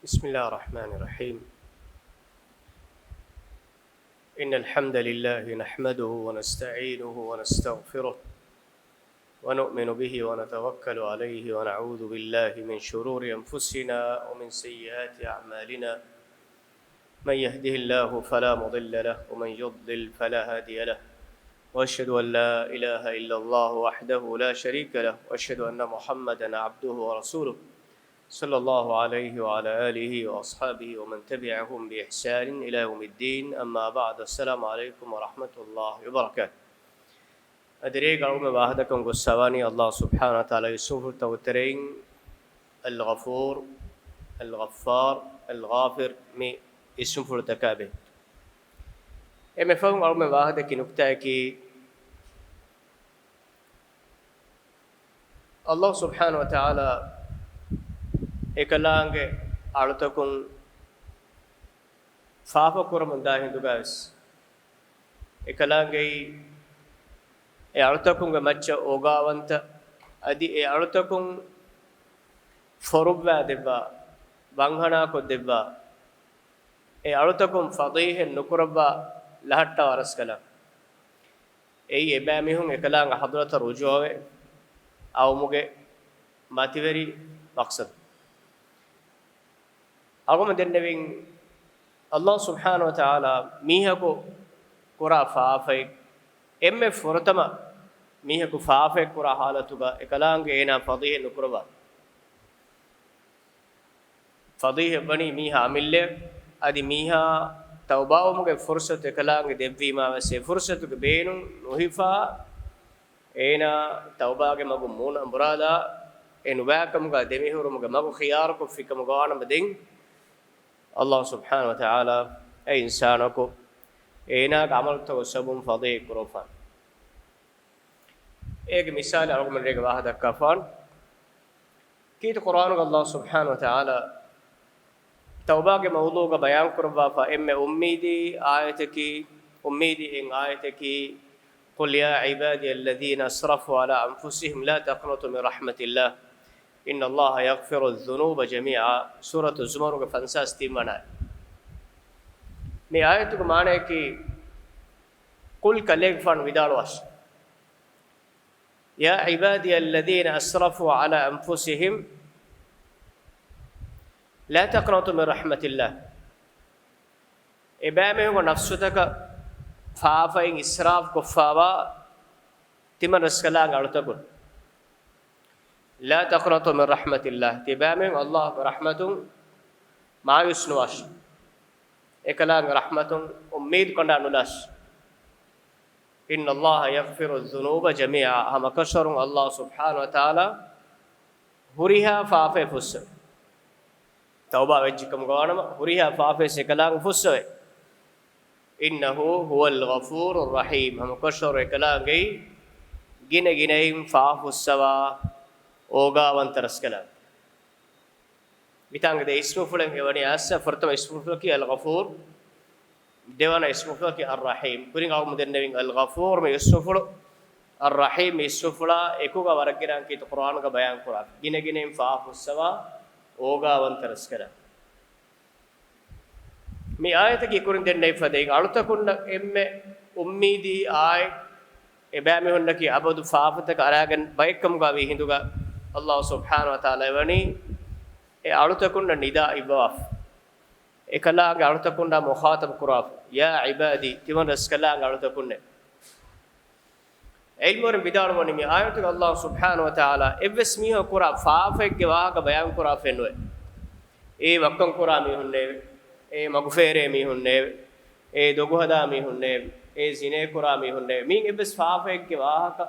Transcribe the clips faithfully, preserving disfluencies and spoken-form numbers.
بسم الله الرحمن الرحيم. إن الحمد لله نحمده ونستعينه ونستغفره، ونؤمن به ونتوكل عليه، ونعوذ بالله من شرور أنفسنا ومن سيئات أعمالنا. من يهده الله فلا مضل له، ومن يضلل فلا هادي له. وأشهد أن لا إله إلا الله وحده لا شريك له، وأشهد أن محمدا عبده ورسوله، صلى الله عليه وعلى آله وأصحابه ومن تبعهم بإحسان إلى يوم الدين. أما بعد، السلام عليكم ورحمة الله وبركاته. އަދި ރޭގަ އަޅުގަނޑުމެން ވާހަކަދައްކަން ގޮއްސަވާނީ އައްލާހު ސުބްޙާނަހު ވަތަޢާލާގެ އިސްމުފުޅުތަކުގެ ތެރެއިން އަލްޣަފޫރު، އަލްޣައްފާރު، އަލްޣާފިރު މި އިސްމުފުޅުތަކާ ބެހޭ. އެންމެ ފަހުން އަޅުގަނޑުމެން ވާހަކަދައްކި ނުކުތާއަކީ، އައްލާހު ސުބްޙާނަހު ވަތަޢާލާ އެކަލާނގެ އަޅުތަކުން ފާފަ ކުރަމުން ދާ ހިނދުގައިވެސް، އެކަލާނގެއީ އެ އަޅުތަކުންގެ މައްޗަށް އޯގާވަންތަ، އަދި އެ އަޅުތަކުން ފޮރުއްވާ ދެއްވާ، ވަންހަނާކޮށް ދެއްވާ، އެ އަޅުތަކުން ފަޟީޙަތް ނުކުރައްވާ ލަހައްޓާ ރަސްކަލާނގެ. އެއީ އެބައިމީހުން އެކަލާނގެ ޙަޟްރަތަށް ރުޖޫޢަވެ އައުމުގެ މަތިވެރި މަޤްޞަދު. އަޅުގަނޑުމެން ދެންނެވިން، އައްލާހު ސުބްޙާނަހު ވަތަޢާލާ މީހަކު ކުރާ ފާފައެއް، އެންމެ ފުރަތަމަ މީހަކު ފާފައެއް ކުރާ ޙާލަތުގަ އެކަލާނގެ އޭނާ ފަޟީޙަތް ނުކުރައްވާ. ފަޟީޙަތް ވަނީ މީހާ އަމިއްލައަށް، އަދި މީހާ ތައުބާވުމުގެ ފުރުޞަތު އެކަލާނގެ ދެއްވީމާވެސް، އެ ފުރުޞަތުގެ ބޭނުން ނުހިފާ، އޭނާ ތައުބާގެ މަގުން މޫނު އަނބުރާލާ، އެ ނުބައިކަމުގަ ދެމިހުރުމުގެ މަގު ޚިޔާރުކޮށްފިކަމުގަ ވާނަމަ، ދެން އައްލާހު ސުބްޙާނަހު ވަތަޢާލާ އެ އިންސާނަކު އޭނާގެ ޢަމަލުތަކުގެ ސަބަބުން ފަޟީޙަތް ކުރައްވާނެ. އޭގެ މިސާލެއް އަޅުގަނޑުމެން ރޭގަ ވާހަކަ ދައްކާފާނެ. ކީރިތި ޤުރްއާނުގަ އައްލާހު ސުބްޙާނަހު ވަތަޢާލާ ތައުބާގެ މައުޟޫޢުގަ ބަޔާން ކުރައްވާފަ އެންމެ އުއްމީދީ އާޔަތަކީ، އުއްމީދީ އެއް އާޔަތަކީ، قل يا عبادي الذين أسرفوا على أنفسهم لا تقنطوا من رحمة الله إن الله يغفر الذنوب جميعا، ސޫރަތު ޒުމަރުގެ ފަންސާސް ތިން ވަނަ އާޔަތް. މި އާޔަތުގެ މާނަޔަކީ، ޤުލް، ކަލޭގެފާނު ވިދާޅުވާށި، يا عبادي الذين أسرفوا على أنفسهم لا تقنطوا من رحمة الله. އެބައިމީހުންގެ ނަފްސުތަކަށް ފާފައިން އިސްރާފް ކޮށްފާވާ ތިމަން ރަސްކަލާނގެ އަޅުތަކުން، لا تقنطوا من رحمة الله، ތިބައިމީހުން އައްލާހުގެ ރަޙްމަތުން މާޔޫސް ނުވާށި. އެކަލާނގެ ރަޙްމަތުން އުއްމީދު ކަނޑާ ނުލާށި. إن الله يغفر الذنوب جميعا، ހަމަކަށަވަރުން އައްލާހު ސުބްޙާނަހު ވަތަޢާލާ ހުރިހާ ފާފައެއް ފުއްސަވޭ. ތައުބާ ވެއްޖެކަމުގަ ވާނަމަ، ހުރިހާ ފާފައެއް އެކަލާނގެ ފުއްސަވޭ. إنه هو الغفور الرحيم، ހަމަކަށަވަރުން އެކަލާނގެއީ ގިނަ ގިނައިން ފާފަ ފުއްސަވާ އޯގާވަންތަ ރަސްކަލާނގެ. މިތާނގެ ދެ އިސްމުފުޅެއް އެވަނީ އައްސަ. ފުރަތަމަ އިސްމުފުޅަކީ އަލްޣަފޫރު، ދެވަނަ އިސްމުފުޅަކީ އައްރަޙީމް. ކުރިން އަޅުގަނޑުމެން ދެންނެވިން އަލްޣަފޫރު މި އިސްމުފުޅު، އައްރަޙީމް މި އިސްމުފުޅާ އެކުގަ ވަރަށް ގިނަ ކީރިތި ޤުރްއާނުގަ ބަޔާން ކުރާ ގިނަ ގިނައިން ފާފަ ފުއްސަވާ އޯގާވަންތަ ރަސްކަލާނގެ. މި އާޔަތަކީ ކުރިން ދެންނެވި ފަދައިން އަޅުތަކުންނަށް އެންމެ އުއްމީދީ އާއެއް، އެބައިމީހުންނަކީ އަބަދު ފާފަތަކަށް އަރާގެން ބައެއްކަމުގަ ވީ ހިނދުގަ، އައްލާހު ސުބްޙާނަހު ވަތަޢާލާ އެވަނީ އެ އަޅުތަކުންނަށް ނިދާ އިއްވަވާފަ. އެކަލާނގެ އަޅުތަކުންނާ މުޚާޠަބު ކުރާފަ، يا عبادي، ތިމަން ރަސްކަލާނގެ އަޅުތަކުންނޭ. ޢިލްމުވެރިން ވިދާޅުވަނީ މި އާޔަތުގަ އައްލާހު ސުބްޙާނަހު ވަތަޢާލާ އެއްވެސް މީހަކު ކުރާ ފާފައެއްގެ ވާހަކަ ބަޔާން ކުރާފައެއް ނުވޭ. އޭ ވައްކަން ކުރާ މީހުންނޭވެ، އޭ މަގުފޭރޭ މީހުންނޭވެ، އޭ ދޮގުހަދާ މީހުންނޭވެ، އޭ ޒިނޭ ކުރާ މީހުންނޭވެ. މީން އެއްވެސް ފާފައެއްގެ ވާހަކަ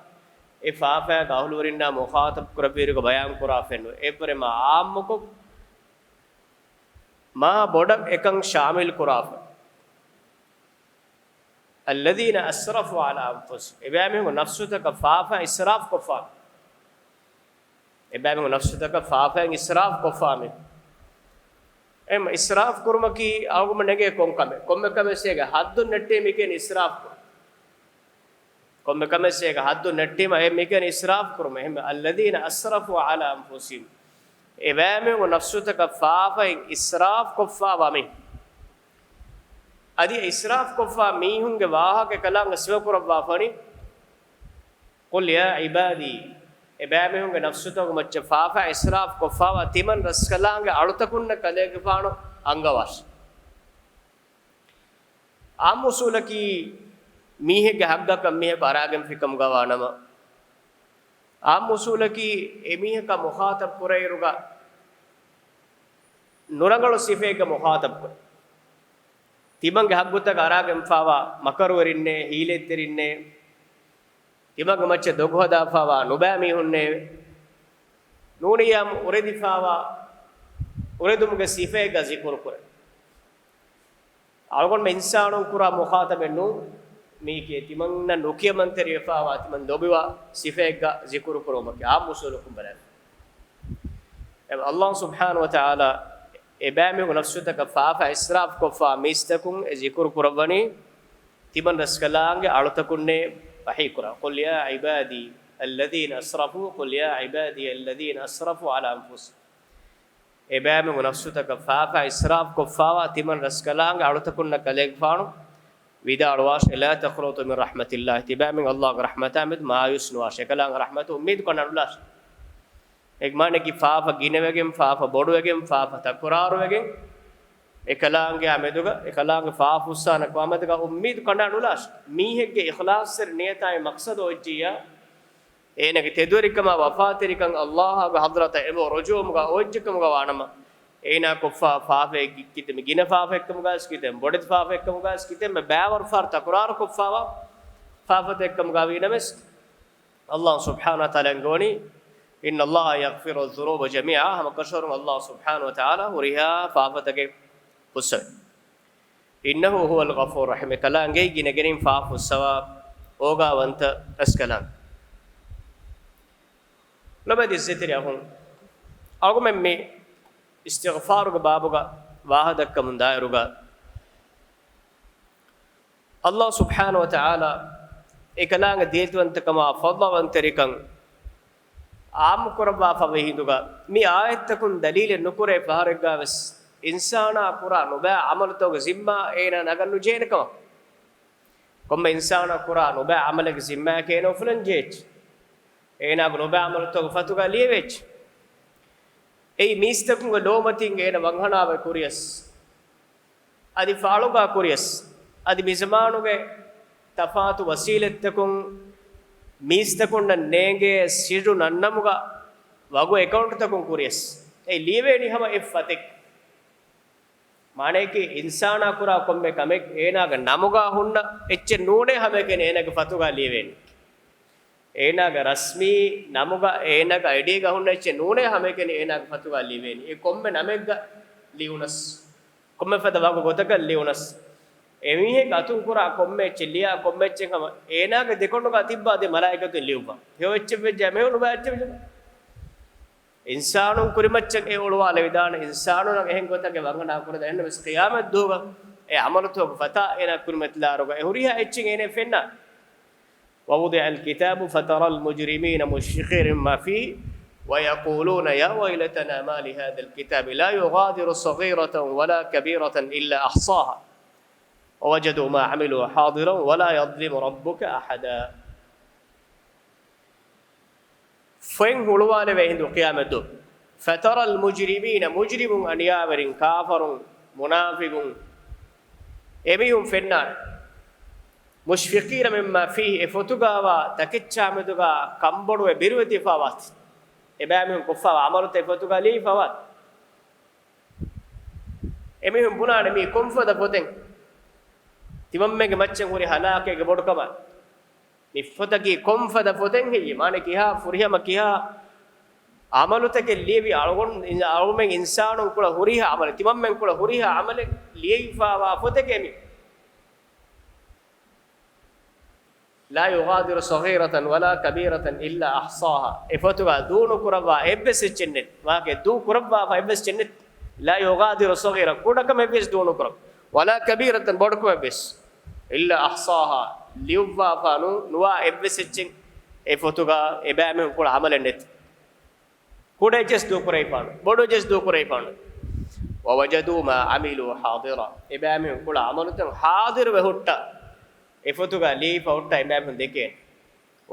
އެ ފާފައިގެ އަހުލުވެރިންނާ މުޚާޠަބު ކުރެއްވިއިރުގަ ބަޔާން ކުރާފައެއް ނުވޭ. އެއްވަރެއް މާ ޢާއްމުކޮށް، މާ ބޮޑަށް އެކަން ޝާމިލް ކުރާފަ. الذين أسرفوا على أنفسهم، އެބައިމީހުންގެ ނަފްސުތަކަށް ފާފަ އިސްރާފް ކޮށްފާ. އެބައިމީހުން ނަފްސުތަކަށް ފާފައިން އިސްރާފް ކޮށްފާ މީ. އެހެން އިސްރާފް ކުރުމަކީ އަޅުގަނޑުމެން ނެގޭ ކޮން ކަމެއް؟ ކޮންމެ ކަމެއް އޭގެ ޙައްދުން ނެއްޓީމަ މިކަން އިސްރާފް ކުރުން. ކޮންމެ ކަމެއް އޭގެ ޙައްދުން ނެއްޓީމަ އެ މިކަން އިސްރާފް ކުރުމެއް. އެހެން الذين أسرفوا على أنفسهم. އެބައިމީހުންގެ ނަފްސުތަކަށް ފާފައިން އިސްރާފް ކޮށްފާވާ މީ. އަދި އިސްރާފް ކޮށްފާ މީހުންގެ ވާހަކަ އެކަލާނގެ ސިފަކުރައްވާފަނީ، قل يا عبادي، އެބައިމީހުންގެ ނަފްސުތަކުގެ މައްޗަށް ފާފަ އިސްރާފް ކޮށްފާވާ ތިމަން ރަސްކަލާނގެ އަޅުތަކުންނަށް ކަލޭގެފާނު އަންގަވާށި. އާއްމު އުސޫލަކީ މީހެއްގެ ހައްގަކަށް މީހަކު އަރާގެންފިކަމުގަ ވާނަމަ، އާއްމު އުސޫލަކީ އެމީހަކާ މުޚާތަބް ކުރައިރުގަ ނުރަނގަޅު ސިފައެއްގަ މުޚާތަބް ކުރޭ. ތިމަންގެ ހައްގުތަކަށް އަރާގެންފާވާ މަކަރުވެރިންނޭ، ހީލަތްތެރިންނޭ، ތިމަންގެ މައްޗަށް ދޮގުހަދާފާވާ ނުބައި މީހުންނޭ، ނޫނިއްޔާމު އުރެދިފާވާ އުރެދުމުގެ ސިފައެއްގަ ޒިކުރު ކުރޭ. އަޅުގަނޑުމެން އިންސާނުން ކުރާ މުޚާތަބެއް ނޫން، މީކީ ތިމަންނަށް ނުކިޔަމަންތެރިވެފާވާ ތިމަން ލޯބިވާ ސިފައެއްގަ ޒިކުރު ކުރުމަކީ އާއްމު އުސޫލަކުން ބަލާ. އެ ﷲ ސުބްޙާނަހޫ ވަތަޢާލާ އެބައިމީހުންގެ ނަފްސުތަކަށް ފާފަ އިސްރާފް ކޮށްފާ މީސްތަކުން އެ ޒިކުރު ކުރައްވަނީ ތިމަން ރަސްކަލާނގެ އަޅުތަކުންނޭ ވަޙީ ކުރާ. قل يا عبادي الذين أسرفوا، قل يا عبادي الذين أسرفوا على أنفسهم. އެބައިމީހުންގެ ނަފްސުތަކަށް ފާފަ އިސްރާފް ކޮށްފާވާ ތިމަން ރަސްކަލާނގެ އަޅުތަކުންނަށް ކަލޭގެފާނު ވިދާޅުވާށޭ، لا تقنطوا من رحمة الله، ތިބައިމީހުން ﷲގެ ރަޙްމަތާ މެދު މާޔޫސް ނުވާށޭ، އެކަލާނގެ ރަޙްމަތު އުއްމީދު ކަނޑާނުލާށޭ. އޭގެ މާނައަކީ ފާފަ ގިނަވެގެން، ފާފަ ބޮޑުވެގެން، ފާފަ ތަކުރާރުވެގެން، އެކަލާނގެއާ މެދުގަ، އެކަލާނގެ ފާފަ ހުއްސާނެ ކަމާމެދުގަ އުއްމީދު ކަނޑާނުލާށޭ. މީހެއްގެ އިޚްލާޞްތެރި ނިޔަތާއި މަޤްޞަދު އޮތްޖިއްޔާ، އޭނާގެ ތެދުވެރިކަމާ ވަފާތެރިކަން ﷲގެ ޙަޟްރަތަށް އެބަ ރުޖޫޢަކަމުގަ އޮތްޖެކަމުގަ ވާނަމަ، އޭނާ ކޮށްފާ ފާފައެއް ކިތަންމެ ގިނަ ފާފައެއްކަމުގަވެސް، ކިތަންމެ ބޮޑެތި ފާފައެއްކަމުގަވެސް، ކިތަންމެ ބައިވަރު ފަހަރު ތަކުރާރު ކޮށްފާވާ ފާފަތަކެއްކަމުގަ ވީނަމަވެސް، ﷲ ސުބްޙާނަހޫ ވަތަޢާލާ އަންގަވަނީ، إن الله يغفر الذنوب جميعا، ހަމަކަށަވަރުން ﷲ ސުބްޙާނަހޫ ވަތަޢާލާ ހުރިހާ ފާފަތަކެއް ފުއްސަވޭ. إنه هو الغفور الرحيم، އެކަލާނގެ ގިނަގެނިން ފާފަ ފުއްސަވާ އޯގާވަންތަ ރަސްކަލާނގެ. ލޮބުވެތި އިއްޒަތްތެރި އަޚުން، އަޅުގަނޑުމެން މި އިސްތިޣްފާރުގެ ބާބުގަ ވާހަކަ ދައްކަމުން ދާއިރުގަ، ﷲ ސުބްޙާނަހޫ ވަތަޢާލާ އެކަލާނގެ ދީލިތިވަންތަކަމާ ފަޟްލުވަންތެރިކަން އާއްމުކުރައްވާފަވި ހިނދުގަ، މި އާޔަތްތަކުން ދަލީލެއް ނުކުރޭ ފަހަރެއްގަވެސް، އިންސާނާ ކުރާ ނުބައި ޢަމަލުތަކުގެ ޒިންމާ އޭނާ ނަގަން ނުޖެހޭނެ ކަމަށް. ކޮންމެ އިންސާނާ ކުރާ ނުބައި ޢަމަލެއްގެ ޒިންމާއަކީ އޭނާ އުފުލަން ޖެހިއްޖެ. އޭނާގެ ނުބައި ޢަމަލުތަކުގެ ފަތުގަ ލިޔެވިއްޖެ. އެއީ މީސްތަކުންގެ ލޯމަތިން އޭނަ ވަންހަނާވެ ކުރިޔަސް، އަދި ފާޅުގަ ކުރިޔަސް، އަދި މިޒަމާނުގެ ތަފާތު ވަސީލަތްތަކުން މީސްތަކުންނަށް ނޭނގޭ ސިއްރު ނަންނަމުގަ ވަގު އެކައުންޓްތަކުން ކުރިޔަސް، އެ ލިޔެވޭނީ ހަމަ އެއް ފަތެއް. މާނައަކީ، އިންސާނާ ކުރާ ކޮންމެ ކަމެއް އޭނާގެ ނަމުގަ ހުންނަ އެއްޗެއް ނޫނޭ ހަމައެކަނި އޭނާގެ ފަތުގަ ލިޔެވޭނީ. އޭނާގެ ރަސްމީ ނަމުގަ އޭނާގެ އައިޑީގަ ހުންނަ އެއްޗެއް ނޫނޭ ހަމައެކަނި އޭނާގެ ފަތުގަ ލިޔެވޭނީ. އެ ކޮންމެ ނަމެއްގަ ލިޔުނަސް، ކޮންމެ ފަދަ ވަގު ގޮތަކަށް ލިޔުނަސް، އެމީހެއްގެ އަތުން ކުރާ ކޮންމެ އެއްޗެއް ލިޔާ ކޮންމެ އެއްޗެއް ހަމަ އޭނާގެ ދެކޮނޑުގަ ތިއްބާ ދެ މަލާއިކަތުން ލިޔުއްވާ. ހެޔޮ އެއްޗެއް ވެއްޖެ ހެޔޮ، ނުބައި އެއްޗެއް ވެއްޖެ. އިންސާނުން ކުރިމައްޗަށް އެ އޮޅުވާލެވިދާނެ، އިންސާނުންނަށް އެހެން ގޮތަކަށް ވަންހަނާ ކުރެދާނެ. އެހެންނަމަވެސް ޤިޔާމަތް ދުވަހުގަ އެ ޢަމަލުތަކުގެ ފަތާ އޭނާ ކުރިމަތިލާރުގަ އެ ހުރިހާ އެއްޗެއް އޭނައަށް ފެންނާނެ. ووضع الكتاب فترى المجرمين مشفقين مما فيه ويقولون يا ويلتنا ما لهذا الكتاب لا يغادر صغيرة ولا كبيرة إلا أحصاها ووجدوا ما عملوا حاضرا ولا يظلم ربك أحدا. ފޮތް ހުޅުވާލެވޭ ހިނދު ޤިޔާމަތްދުވަހު. فترى المجرمين، މުޖްރިމުން، އަނިޔާވެރިން، ކާފަރުން، މުނާފިޤުން، އެމީހުން ފެންނާނެ. مشفقين مما فيه، އެ ފޮތުގަވާ ތަކެއްޗާމެދުގަ ކަންބޮޑުވެ ބިރުވެތިފާވާތި. އެބައިމީހުން ކޮށްފާވާ ޢަމަލުތައް އެ ފޮތުގަ ލިޔެފާވާތި. އެމީހުން ބުނާނެ، މީ ކޮންފަދަ ފޮތެއް؟ ތިމަންމެންގެ މައްޗަށް ހުރި ހަލާކެއްގެ ބޮޑުކަމާ. މި ފޮތަކީ ކޮންފަދަ ފޮތެއް ހެއްޔޭ؟ މާނަ ކިހާ ފުރިހަމަ ކިހާ ޢަމަލުތަކެއް ލިޔެވި އަޅުގަނޑު، އަޅުމެން އިންސާނުން ކުޅަ ހުރިހާ ޢަމަލެއް، ތިމަންމެން ކުޅަ ހުރިހާ ޢަމަލެއް ލިޔެފާވާ ފޮތެކޭ މި. لا يغادر صغيرة ولا كبيرة إلا أحصاها. އެ ފޮތުގަ ދޫނުކުރައްވާ އެއްވެސް އެއްޗެއް ނެތް. މާކެ ދޫކުރައްވާފަ އެއްވެސް އެއްޗެއް ނެތް. لا يغادر صغيرة، ކުޑަކަމެއްވެސް ދޫނުކުރައް، ولا كبيرة، ބޮޑުކަމެއްވެސް، إلا أحصاها، ލިޔުއްވާފާ ނު، ނުވާ އެއްވެސް އެއްޗެއް އެ ފޮތުގަ އެބައިމީހުން ކުޅަ ޢަމަލެއް ނެތް. ކުޑައެއްޗެސް ދޫކުރެވިފާނު، ބޮޑުއެއްޗެސް ދޫކުރެވިފާނު. ووجدوا ما عملوا حاضرا، އެބައިމީހުން ކުޅަ ޢަމަލުތައް ޙާޟިރުވެ ހުއްޓާ، އެފޮތުގަ ލިޔެފަ ހުއްޓާ އެބައިމީހުން ދެކޭނެ.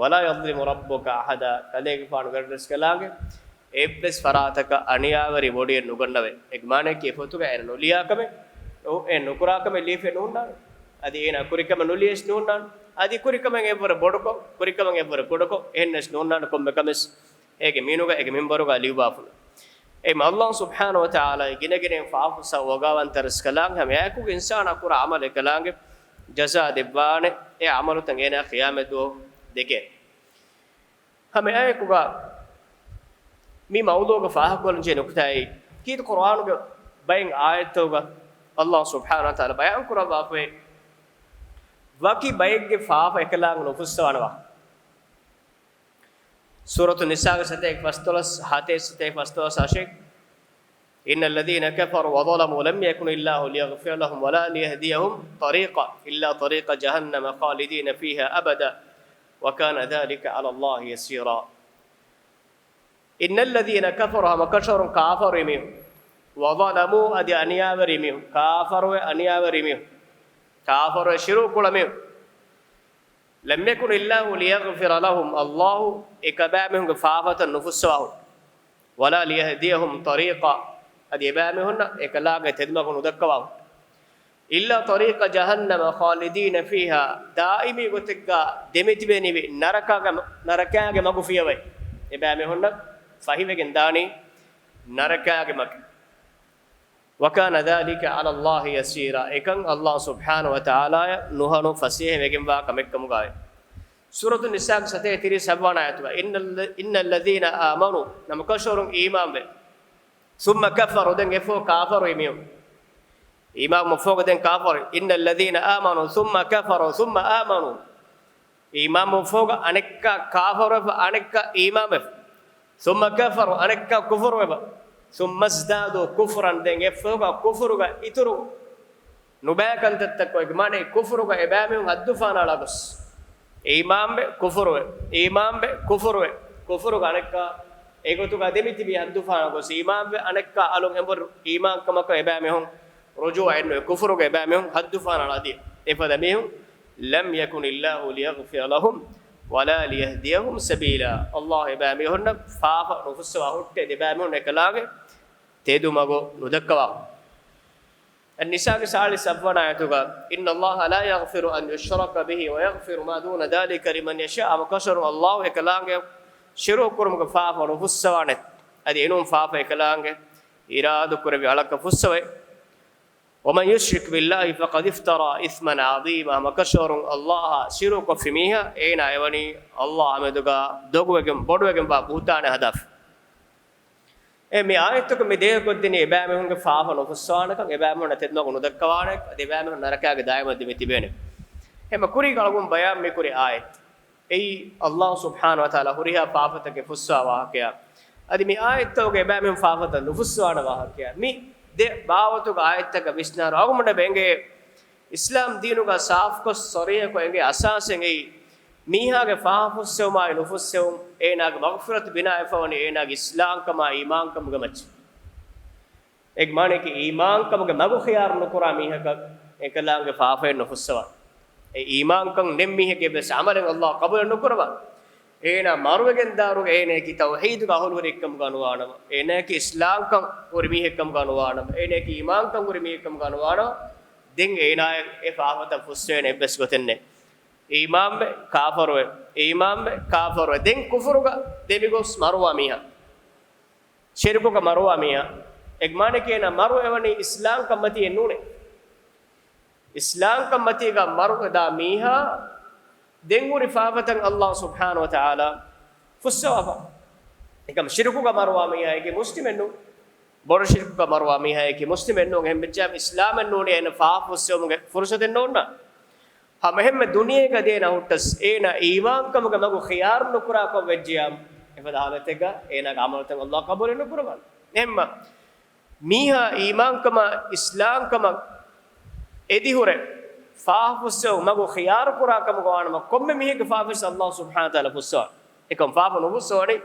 ولا يظلم ربك أحدا، ކަލޭގެފާނުގެ ރަސްކަލާނގެ އެއްވެސް ފަރާތަކަށް އަނިޔާވެރި ބޮޑިއެއް ނުގަންނަވޭ. އޭގެ މާނައަކީ އެފޮތުގަ އޭނަ ނުލިޔާކަމެއް، އެ ނުކުރާކަމެއް ލިޔެފައެއް ނޫންނާނެ. އަދި އޭނަ ކުރިކަމެއް ނުލިޔެސް ނޫންނާނެ. އަދި ކުރިކަމެއް އެއްވަރަށް ބޮޑުކޮށް، ކުރިކަމެއް އެއްވަރަށް ކުޑަކޮށް، އެހެންނެސް ނޫންނާނެ ކޮންމެ ކަމެސް. އޭގެ މީނުގަ އޭގެ މިންބަރުގަ ލިޔުއްވާފުޅު. އެހެން ﷲ ސުބްޙާނަހޫ ވަތަޢާލާ ގިނަގިނައިން ފާފަފުއްސާ އޯގާވަންތަ ރަސްކަލާނގެ ހަމައެއާއެކުގަ އިންސާނާ ކުރާ ޢަމަލެއް ކަލާނގެ ޖަޒާ ދެއްވާނެ، އެ ޢަމަލުތައް އޭނާ ޤިޔާމަތްދުވަހު ދެކޭ. ހަމައެއާއެކުގަ މި މައުޟޫޢުގަ ފާހަގަކޮށްލަންޖެހޭ ނުކުތާއީ، ކީރިތި ޤުރްއާނުގެ ބައެއް އާޔަތްތަކުގަ ﷲ ސުބްޙާނަހޫ ވަތަޢާލާ ބަޔާން ކުރައްވާފައި ވަކި ބައެއްގެ ފާފަ އެކަލާނގެ ނުފުއްސަވާނެ ވާހަކަ. ސޫރަތު ނިސާގެ ސަތޭކަ ފަސްދޮޅަސް، ހަތޭ ސަތޭކަ ފަސްދޮޅަސް އަށެއް. إن الذين كفروا وظلموا لم يكن الله ليغفر لهم ولا ليهديهم طريقا إلا طريق جهنم خالدين فيها أبدا وكان ذلك على الله يسيرا. إن الذين كفروا، ހަމަކަށަވަރުން ކާފަރުވި މީހުން، وظلموا، އަދި އަނިޔާވެރި މީހުން، ކާފަރުވެ އަނިޔާވެރި މީހުން، ކާފަރުވެ ޝިރުކު ކުޅަ މީހުން، لم يكن الله ليغفر لهم، ﷲ އެ އެބައިމީހުންގެ ފާފަތައް ނުފުއްސަވާ ހުއްޓު. ولا ليهديهم طريقا، އަދި އެބައިމީހުންނަށް އެކަލާނގެ ތެދުމަގު ނުދައްކަވާ ހުއްޓު. إلا طريق جهنم خالدين فيها، ދާއިމީ ގޮތެއްގަ ދެމިތިބެނިވި ނަރަކާގެ، ނަރަކާގެ މަގު ފިޔަވައި، އެބައިމީހުންނަށް ފަހިވެގެން ދާނީ ނަރަކާގެ މަގެއް. وكان ذلك على الله يسيرا، އެކަން ﷲ ސުބްޙާނަހޫ ވަތަޢާލާއަށް ނުހަނު ފަސޭހަވެގެންވާ ކަމެއްކަމުގައި. ސޫރަތު ނިސާގެ ސަތޭކަ ތިރީސް ސައްވާނަ އާޔަތުގަ، إن ال-، إن الذين آمنوا، ނަމަކަށަވަރުން އީމާންވެ، ثم كفروا، ދެން އެފަހު ކާފަރުވި މީހުން. އީމާންވުމަށްފަހުގަ ދެން ކާފަރު. إن الذين آمنوا ثم كفروا ثم آمنوا. އީމާންވުމަށްފަހުގަ އަނެއްކާ ކާފަރުވެފަ، އަނެއްކާ އީމާންވެފަ. ثم كفروا، އަނެއްކާ ކުފުރުވެފަ. ثم ازدادوا كفرا، ދެން އެފަހުގަ ކުފުރުގަ އިތުރު ނުބައި ކަންތައްތައްކޮށް، އޭގެ މާނައީ ކުފުރުގަ އެބައިމީހުން ހައްދުފަހަނައަޅާ ގޮސް، އީމާންވެ ކުފުރުވެ، އީމާންވެ ކުފުރުވެ، ކުފުރުގަ އަނެއްކާ އެގޮތުގަ ދެމިތިބީ ހައްދުފަހަނަ ގޮސް، އީމާންވެ އަނެއްކާ އަލުން އެނބުރި އީމާންކަމަކަށް އެބައިމީހުން ރުޖޫޢަ އެއްނުވެ، ކުފުރުގަ އެބައިމީހުން ހައްދުފަހަނައަޅާ ދިޔަ. އެފަދަ މީހުން، لم يكن الله ليغفر لهم ولا ليهديهم سبيلا. ﷲ އެބައިމީހުންނަށް ފާފަ ނުފުއްސަވާ ހުއްޓޭ، އެބައިމީހުން އެކަލާނގެ ތެދުމަގު ނުދައްކަވާ. އައްނިސާގެ ސާޅީސް ސައްވާނަ އާޔަތުގަ، إن الله لا يغفر أن يشرك به ويغفر ما دون ذلك لمن يشاء، ހަމަކަށަވަރުން ﷲ އެކަލާނގެ ޝިރުކު ކުރުމުގެ ފާފަ ނުފުއްސަވާނެ، އަދި އެނޫން ފާފަ އެކަލާނގެ އިރާދަކުރެއްވި އަޅަކަށް ފުއްސަވައި. ومن يشرك بالله فقد افترى إثما عظيما، ހަމަކަށަވަރުން ﷲ އާ ޝިރުކު ކޮށްފި މީހާ، އޭނާ އެވަނީ ﷲ އާ މެދުގަ ދޮގުވެގެން ބޮޑުވެގެންވާ ބުހުތާނެއް ހަދާފަ. އެ މި އާޔަތުގަ މި ދޭހަކޮށްދިނީ އެބައިމީހުންގެ ފާފަ ނުފުއްސަވާނެކަން، އެބައިމީހުންނަށް ތެދުމަގު ނުދައްކަވާނެ، އަދި އެބައިމީހުން ނަރަކާގެ ދާއިމަށް ދެމި ތިބޭނެ. އެހެންމަ ކުރީގަ އަޅުގަނޑު ބަޔާން މިކުރި އާޔަތް. އެއީ ﷲ ސުބްޙާނަހޫ ވަތަޢާލާ ހުރިހާ ފާފަތަކެއް ފުއްސަވާ ވާހަކަޔާ. އަދި މި އާޔަތްތަކުގަ އެބައިމީހުން ފާފަތައް ނުފުއްސަވާނެ ވާހަކަޔާ. މި ދެ ބާވަތުގެ އާޔަތްތަކަށް ވިސްނާރު އަޅުގަނޑަށް އެނގޭ އިސްލާމް ދީނުގަ ސާފުކޮށް ސަރީޙަކޮށް އެނގޭ އަސާސެއް އެއީ، މީހާގެ ފާފަ ފުއްސެވުމާއި ނުފުއްސެވުން، އޭނާގެ މަޣްފިރަތު ބިނާވެފަ ވަނީ އޭނާގެ އިސްލާމްކަމާ އީމާންކަމުގެ މައްޗަށް. އޭގެ މާނައަކީ އީމާންކަމުގެ މަގު ޚިޔާރު ނުކުރާ މީހަކަށް އެކަލާނގެ ފާފައެއް ނުފުއްސަވާ. އެ އީމާންކަން ނެތް މީހެއްގެ ވެސް ޢަމަލެއް ﷲ ޤަބޫލެއް ނުކުރަވާ. އޭނާ މަރުވެގެން ދާއިރުގަ އޭނައަކީ ތައުޙީދުގެ އަހުލުވެރިއެއް ކަމުގަ ނުވާނަމަ، އޭނައަކީ އިސްލާމްކަން ހުރި މީހެއް ކަމުގަ ނުވާނަމަ، އޭނައަކީ އީމާންކަން ހުރި މީހެއް ކަމުގަ ނުވާނަމަ، ދެން އޭނާއަށް އެ ފާފަތައް ފުއްސެވޭނެ އެއްވެސް ގޮތެއް ނެތް. އީމާންވެ ކާފަރުވެ، އީމާންވެ ކާފަރުވެ، ދެން ކުފުރުގަ ދެމިގޮސް މަރުވާ މީހާ، ޝިރުކުގަ މަރުވާ މީހާ، އޭގެ މާނައަކީ އޭނާ މަރު އެވަނީ އިސްލާމްކަން މަތީ އެއްނޫނޭ. އިސްލާމްކަން މަތީގަ މަރުވެދާ މީހާ ދެން ހުރި ފާފަތައް ﷲ ސުބްޙާނަހޫ ވަތަޢާލާ ފުއްސަވާފަ. އެކަމް ޝިރުކުގަ މަރުވާ މީހާއަކީ މުސްލިމެއް ނޫން. ބޮޑު ޝިރުކުގަ މަރުވާ މީހާއަކީ މުސްލިމެއް ނޫން. އެހެން ވެއްޖާމަ އިސްލާމެއް ނޫނީ އޭނަ ފާފަ ފުއްސެވުމުގެ ފުރުޞަތެއް ނޯންނާނެ. ހަމައެހެންމެ ދުނިޔޭގަ ދޭނަ ހުއްޓަސް އޭނަ އީމާންކަމުގެ މަގު ޚިޔާރު ނުކުރާކަށް ވެއްޖިޔާމަ، އެފަދަ ޙާލަތެއްގަ އޭނާގެ ޢަމަލުތައް ﷲ ޤަބޫލެއް ނުކުރަވާނެ. އެހެންމަ މީހާ އީމާންކަމާ އިސްލާމްކަމަށް އެދިހުރެ ފާފަ ފުއްސެވުން މަގު ޚިޔާރު ކުރާ ކަމުގަ ވާނަމަ، ކޮންމެ މީހެއްގެ ފާފަވެސް ﷲ ސުބްޙާނަހޫ ވަތަޢާލާ ފުއްސަވާނެ. އެކަމް ފާފަ ނުފުއްސަވަނީ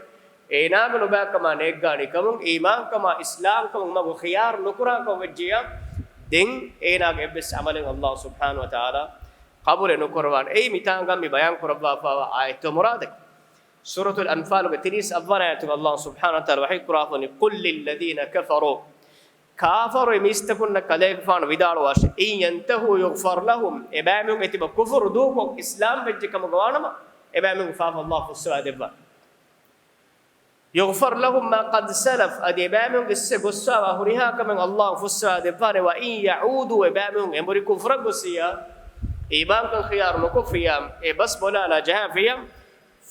އޭނާގެ ނުބައިކަމާ ނޭއްގާނީކަމުން، އީމާންކަމާ އިސްލާމްކަމުން މަގު ޚިޔާރު ނުކުރާކަމަށް ވެއްޖިއްޔާ، ދެން އޭނާގެ އެއްވެސް ޢަމަލެއް ﷲ ސުބްޙާނަހޫ ވަތަޢާލާ ޤަބޫލެއް ނުކުރައްވާނެ. އެއީ މިތާނގަ މި ބަޔާން ކުރައްވާފައިވާ އާޔަތުގެ މުރާދަކީ. ސޫރަތުލް އަންފާލުގެ ތިރީސް އަށްވަނަ އާޔަތުގަ ﷲ ސުބްޙާނަހޫ ވަތަޢާލާ ވަޙީ ކުރާފަ ވަނީ، قُل لِّلَّذِينَ كَفَرُوا، ކާފަރު މީސްތަކުންނަށް ކަލޭގެފާނު ވިދާޅުވާށި، إِن يَنتَهُوا يُغْفَرْ لَهُمْ، އެބައިމީހުން އެތިބަ ކުފުރު ދޫކޮށް އިސްލާމް ވެއްޖެ ކަމުގަ ވާނަމަ، އެބައިމީހުން ފާފަ ﷲ ފުއްސަވާ ދެއްވާނެ. يُغْفَرْ لَهُمْ مَا قَدْ سَلَفَ، އަދި އެބައިމީހުން އިއްސެ ގޮއްސާވާ ހުރިހާ ކަމެއް ﷲ ފުއްސަވާ ދެއްވާނެ. وَإِن يَعُودُوا، އެބައިމީހުން އެނބުރި ކުފުރަށް ގޮއްސިއްޔާ، އީމާންކަން ޚިޔާރު ނުކޮށްފިއްޔާ، އެ ބަސް ބޮލާލާ ޖަހާފިއްޔާ،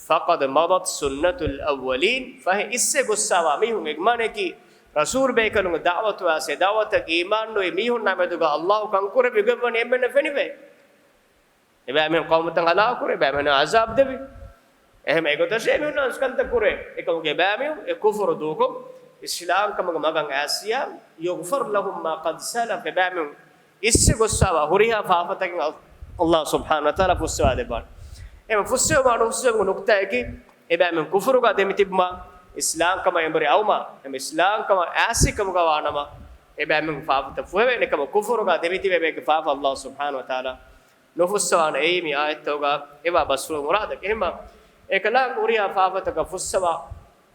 فَقَدْ مَضَتْ سُنَّتُ الْأَوَّلِينَ، ފަހެ އިއްސެ ގޮއްސާވާ މީހުން، އެގްމާނަކީ ރަސޫލު ބޭކަލުންގެ ދަޢުވަތު އައިސް، އެ ދަޢުވަތަށް އީމާން ނުވި މީހުންނާ މެދުގަ ﷲ ކަންކުރެއްވި ގޮތްވަނީ އެންމެންނަށް ފެނިފައި. އެބައިމީހުން ޤައުމުތައް ހަލާކުކުރޭ، އެބައިމީހުން ޢަޒާބް ދެވި. އެހެން އެގޮތަށޭ މީހުންނަށް ކަންތައް ކުރޭ. އެކަމުގެ އެބައިމީހުން އެ ކުފުރު ދޫކޮށް، އިސްލާމްކަމުގެ މަގަށް އައިސްޔާ، يُغْفَرْ لَهُمْ مَا قَدْ سَلَفَ، އެބައިމީހުން އިއްސެ ގޮއްސާވާ ހުރިހާ ފާފަތަކެއް ﷲ ސުބްޙާނަހޫ ވަތަޢާލާ ފުއްސަވާ ދެއްވާނެ. އެމަ ފުއްސެވުމާ ނުފުއްސެވުމުގެ ނުކުތާއަކީ، އެބައިމީހުން ކުފުރުގަ ދެމިތިބުމާ، އިސްލާމްކަމަށް އެނބުރި އައުމާ، އެމަ އިސްލާމްކަމަށް އާސީކަމުގަ ވާނަމަ، އެބައިމީހުން ފާފަތައް ފުހެވޭނެ ކަމަށް، ކުފުރުގަ ދެމިތިބޭ ބައެއްގެ ފާފަ ﷲ ސުބްޙާނަހޫ ވަތަޢާލާ ނުފުއްސަވާނެ. އެއީ މި އާޔަތްތަކުގަ އެވާ ބަސްފުޅު މުރާދަކީ. އެހެންމަ އެކަލާނގެ ހުރިހާ ފާފަތަކަށް ފުއްސަވާ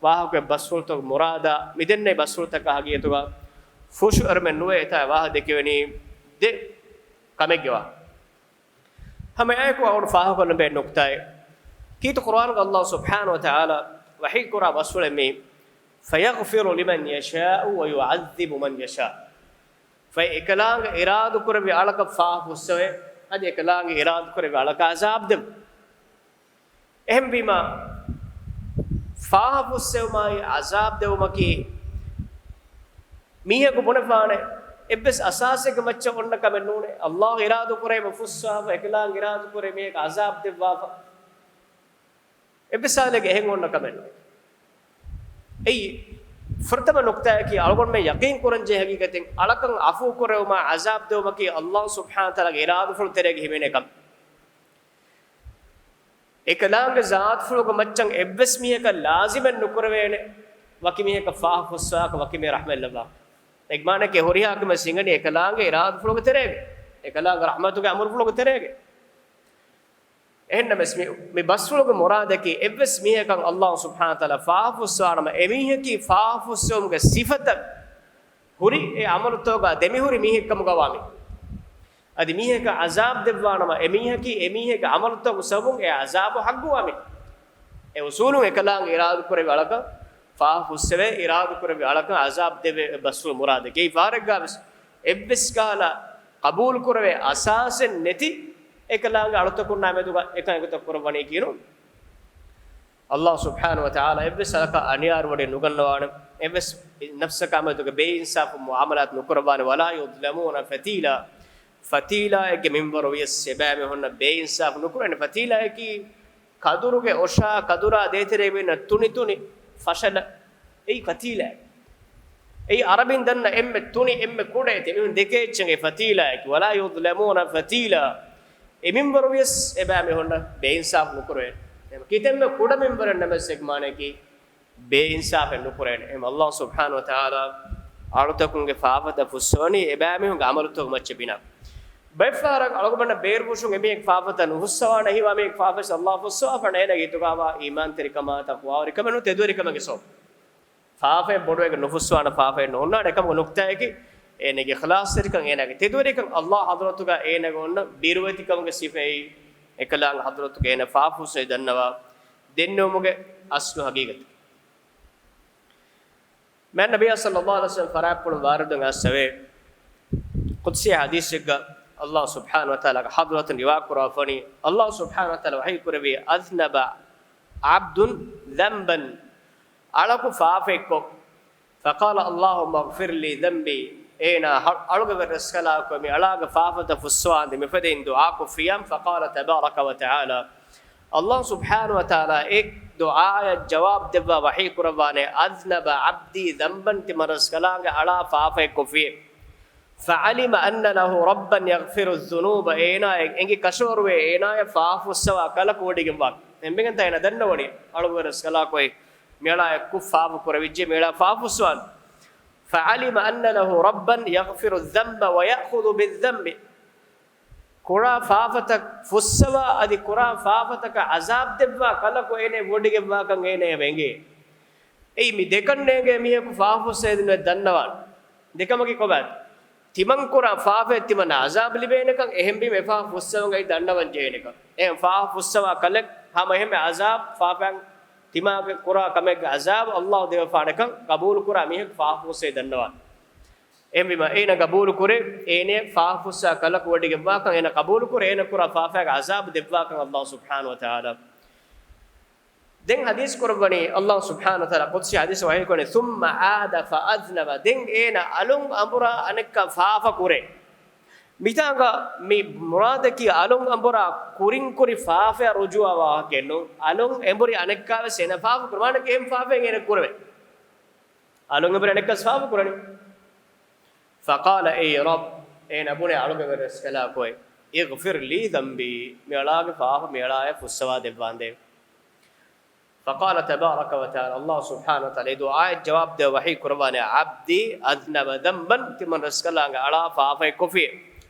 ވާހަކަ ބަސްފުޅުތަކުގެ މުރާދާ މިދެންނެވި ބަސްފުޅުތަކާ ހަގީގަތުގަ ފުށުއެރުމެއް ނުވޭ. އެތާ ވާހަކަ ދެކެވެނީ ދެ ކަމެއްގެ ވާހަކަ. ހަމައެއާއެކު އަޅުގަނޑު ފާހަގަކޮށްލަން ބޭ ނުކުތާއެއް. ކީރިތި ޤުރުއާނުގަ ﷲ ސުބްޙާނަހޫ ވަތަޢާލާ ވަޙީ ކުރާ ބަސްފުޅެއް މީ، فَيَغْفِرُ لِمَنْ يَشَاءُ وَيُعَذِّبُ مَنْ يَشَاءُ. ފަހެ އެކަލާނގެ އިރާދަކުރެއްވި އަޅަކަށް ފާފަ ފުއްސަވޭ، އަދި އެކަލާނގެ އިރާދަކުރެއްވި އަޅަކަށް ޢަޒާބް ދެއްވޭ. އެހެންވީމާ، ފާފަ ފުއްސެވުމާއި ޢަޒާބް ދެވުމަކީ މީހަކު ބުނެފާނެ އެއްވެސް އަސާސެއްގެ މައްޗަށް އޮންނަ ކަމެއް ނޫނޭ. ﷲ އިރާދަކުރޭ އެބަ ފުއްސާފަ، އެކަލާނގެ އިރާދަކުރޭ މީހަކަށް ޢަޒާބް ދެއްވާފަ. އެއްވެސް ހާލެއްގެ އެހެން އޮންނަ ކަމެއް ނޫން. އެއީ ފުރަތަމަ ނުކުތާއަކީ، އަޅުގަނޑުމެން ޔަޤީން ކުރަންޖެހޭ ހަގީގަތެއް، އަޅަކަށް ޢަފޫ ކުރެވުމާ ޢަޒާބް ދެވުމަކީ ﷲ ސުބްޙާނަހޫ ވަތަޢާލާގެ އިރާދަފުޅު ތެރޭގަ ހިމެނޭ ކަމެއް. އެކަލާނގެ ޒާތުފުޅުގެ މައްޗަށް އެއްވެސް މީހަކަށް ލާޒިމެއް ނުކުރެވޭނެ، ވަކި މީހަކަށް ފާފަ ފުއްސާކަށް ވަކި މީހަކަށް ރަޙްމަތް ލައްވާކަށް. އެގްމާނަކީ ހުރިހާ ކަމެއް ހިނގަނީ އެކަލާނގެ އިރާދަފުޅުގެ ތެރޭގަ، އެކަލާނގެ ރަޙްމަތުގެ އަމުރުފުޅުގެ ތެރޭގަ. އެހެންނަމަވެސް މި، މި ބަސްފުޅުގެ މުރާދަކީ، އެއްވެސް މީހަކަށް ﷲ ސުބްޙާނަހޫ ވަތަޢާލާ ފާފަ ފުއްސަވާނަމަ، އެމީހަކީ ފާފަ ފުއްސެވުމުގެ ސިފަތައް ހުރި އެ ޢަމަލުތަކުގަ ދެމިހުރި މީހެއްކަމުގަ ވާ މީ. އަދި މީހަކަށް ޢަޒާބް ދެއްވާނަމަ، އެމީހަކީ އެމީހެއްގެ ޢަމަލުތަކުގެ ސަބަބުން އެ ޢަޒާބު ޙައްޤުވާ މީ. އެ އުޞޫލުން އެކަލާނގެ އިރާދަކުރެއްވި އަޅަކަށް ފާފަ ފުއްސެވޭ، އިރާދަކުރެއްވި އަޅަކަށް ޢަޒާބް ދެވޭ ބަސްފުޅު މުރާދަކީ. އެއީ ފަހަރެއްގަވެސް އެއްވެސް ކަހަލަ ޤަބޫލުކުރެވޭ އަސާސެއް ނެތި އެކަލާނގެ އަޅުތަކުންނާ މެދުގަ އެކަން އެގޮތަށް ކުރައްވަނީކީ ނޫން. ﷲ ސުބްޙާނަހޫ ވަތަޢާލާ އެއްވެސް އަޅަކަށް އަނިޔާރުވެރި ނުގަންނަވާނެ. އެއްވެސް ނަފްސަކާ މެދުގަ ބޭއިންސާފު މުޢާމަލާތު ނުކުރައްވާނެ. وَلَا يُظْلَمُونَ فَتِيلًا. ފަތީލާއެއްގެ މިންވަރު ވިޔަސް އެބައިމީހުންނަށް ބޭއިންސާފު ނުކުރޭނެ. ފަތީލާއަކީ ކަދުރުގެ އޮށާ، ކަދުރާ ދޭތެރޭ މީހުންނަށް ތުނި ތުނި ފަށަލަ. އެއީ ފަތީލާ. އެއީ އަރަބިން ދަންނަ އެންމެ ތުނި، އެންމެ ކުޑަ އެތެއް މީހުން ދެކޭ އެއްޗެއް އެ ފަތީލާއަކީ. وَلَا يُظْلَمُونَ فَتِيلًا. އެ މިންވަރު ވިޔަސް އެބައިމީހުންނަށް ބޭއިންސާފު ނުކުރޭ. ކިތަންމެ ކުޑަ މިންވަރެއް ނަމަވެސް އެގްމާނަކީ ބޭއިންސާފެއް ނުކުރޭނެ. އެހެން ﷲ ސުބްޙާނަހޫ ވަތަޢާލާ އަޅުތަކުންގެ ފާފަތައް ފުއްސަވަނީ އެބައިމީހުންގެ ޢަމަލުތަކުގެ މައްޗަށް ބިނާ. ބައެއްފަހަރަށް އަޅުގަނޑަށް ބޭރުފުށުން އެމީހެއްގެ ފާފަތައް ނުފުއްސަވާނެ، އެހީވާ މީހެއްގެ ފާފަވެސް ﷲ ފުއްސަވާފަން އޭނަގެ ހިތުގައިވާ އީމާންތެރިކަމާ ތަޤްވާވެރިކަމެއް ނޫން، ތެދުވެރިކަމެއްގެ ސަބަބުން. ފާފައެއް ބޮޑުވެގެން ނުފުއްސަވާނެ ފާފައެއް ނޯންނާނެ. އެކަމުގެ ނުކްތާއަކީ، އޭނަގެ އިޚްލާޞްތެރިކަން، އޭނަގެ ތެދުވެރިކަން، ﷲ ޙަޟްރަތުގަ އޭނަގެ އޮންނަ ބިރުވެތިކަމުގެ ސިފައެއް، އެކަލާނގެ ޙަޟްރަތުގަ އޭނަ ފާފަ ފުއްސަވި ދަންނަވާ ދެންނެވުމުގެ އަސްލު ޙަޤީޤަތަކީ. މާތް ނަބިއްޔާ ޞައްލައްލާހު ޢަލައިހި ވަސައްލަމަ ފަރާތްޕުޅުން ވާރިދުވެގެން އައިސްފަވޭ. ޤުދުސީ ޙަދީޘެއްގަ ﷲ ސުބްޙާނަހޫ ވަތަޢާލާގެ ޙަޟްރަތުން ރިވާ ކުރައްވަނީ، ﷲ ސުބްޙާނަހޫ ވަތަޢާލާ ވަޙީ ކުރެއްވި، أذنب عبد ذنبا، އަޅަކު ފާފައެއްކޮށް، فقال اللهم اغفر لي ذنبي، އޭނާ އަޅުގެ ރަސްކަލާކޮ މި އަޅާގެ ފާފަތައް ފުއްސަވާނދޭ މިފަދައިން ދުޢާކޮށްފިޔާ، فقال تبارك وتعالى، ﷲ ސުބްޙާނަހޫ ވަތަޢާލާ އެ ދުޢާއަށް ޖަވާބު ދެއްވާ ވަޙީ ކުރައްވާނެ، أذنب عبدي ذنبا، ތިމަން ރަސްކަލާނގެ އަޅާ ފާފައެއްކޮށްފި. فعلم أن له ربا يغفر الذنوب، އޭނާ އެނގި ކަށަވަރުވޭ އޭނާޔަށް ފާފަ ފުއްސަވާ ކަލަކު ވޮޑިގެންވާ. އެންމެގެންތާ އޭނަ ދަންނަވަނީ އަޅުގެ ރަސްކަލާކޮ މިއަޅާއަށް ފާފަ ކުރެވިއްޖެ، މިއަޅާ ފާފަ ފުއްސަވާން. فعلم أن له ربا يغفر الذنب ويأخذ بالذنب. ކުރާ ފާފަތައް ފުއްސަވާ، އަދި ކުރާ ފާފަތަކަށް އަޒާބް ދެއްވާ ކަލަކު އޭނަ ވޮޑިގެންވާކަން އޭނަ އެނގޭ. އެއީ މި ދެކަން ނޭނގޭ މީހަކު ފާފަ ފުއްސައިދިނުން ދަންނަވާން. ދެކަމަކީ ކޮބާތަ؟ ތިމަން ކުރާ ފާފައެއް ތިމަން އަޒާބް ލިބޭނެކަން، އެހެންވީމަ އެ ފާފަ ފުއްސަވަން އައި ދަންނަވަން ޖެހޭނެކަން. އެހެން ފާފަ ފުއްސަވާ ކަލެއް ހަމަ އެހެންމެ އަޒާބް ފާފައިން ތިމާގެ ކުރާ ކަމެއްގެ އަޒާބް އައްލާހު ދެވިފާނެކަން ގަބޫލު ކުރާ މީހަކު ފާފަ ފުއްސައި ދަންނަވާން. އެހެންވީމަ އޭނަ ގަބޫލު ކުރޭ، އޭނަ ފާފަ ފުއްސާ ކަލަކު ވޮޑިގެންވާކަން، އޭނަ ގަބޫލު ކުރޭ، އޭނަ ކުރާ ފާފައިގެ އަޒާބް ދެއްވާކަން އައްލާހު ސުބްޙާނަހު ވަތަޢާލާ. ދެން ޙަދީޘް ކުރައްވަނީ އައްލާހު ސުބްޙާނަހު ވަތަޢާލާ ޤުދުސީ ޙަދީޘް ވަޙީ ކުރަނީ، ثم عاد فأذنب، ދެން އޭނަ އަލުން އަނބުރާ އަނެއްކާ ފާފަ ކުރޭ. މިތާނގަ މި މުރާދަކީ އަލުން އަނބުރާ ކުރިން ކުރި ފާފައަށް ރުޖޫޢަވާ ވާހަކައެއް ނޫން. އަލުން އެނބުރި އަނެއްކާވެސް އޭނަ ފާފަ ކުރޭ. މާނައަކީ އެހެން ފާފައެއް އޭނަ ކުރެވޭ. އަލުން އެނބުރި އަނެއްކާވެސް ފާފަ ކުރަނީ. فقال أي رب، އޭނަ ބުނޭ އަޅުގަނޑުގެ ރަސްކަލާކޮއެ، اغفر لي ذنبي، މިއަޅާގެ ފާފަ މިއަޅާއަށް ފުއްސަވާ ދެއްވާނދޭ. فقال تبارك وتعالى، އައްލާހު ސުބްޙާނަހު ވަތަޢާލާ އެ ދުޢާއަށް ޖަވާބު ދެއްވާ ވަޙީ ކުރައްވާނެ، عبدي أذنب ذنبا، ތިމަން ރަސްކަލާނގެ އަޅާ ފާފައެއް ކޮށްފި.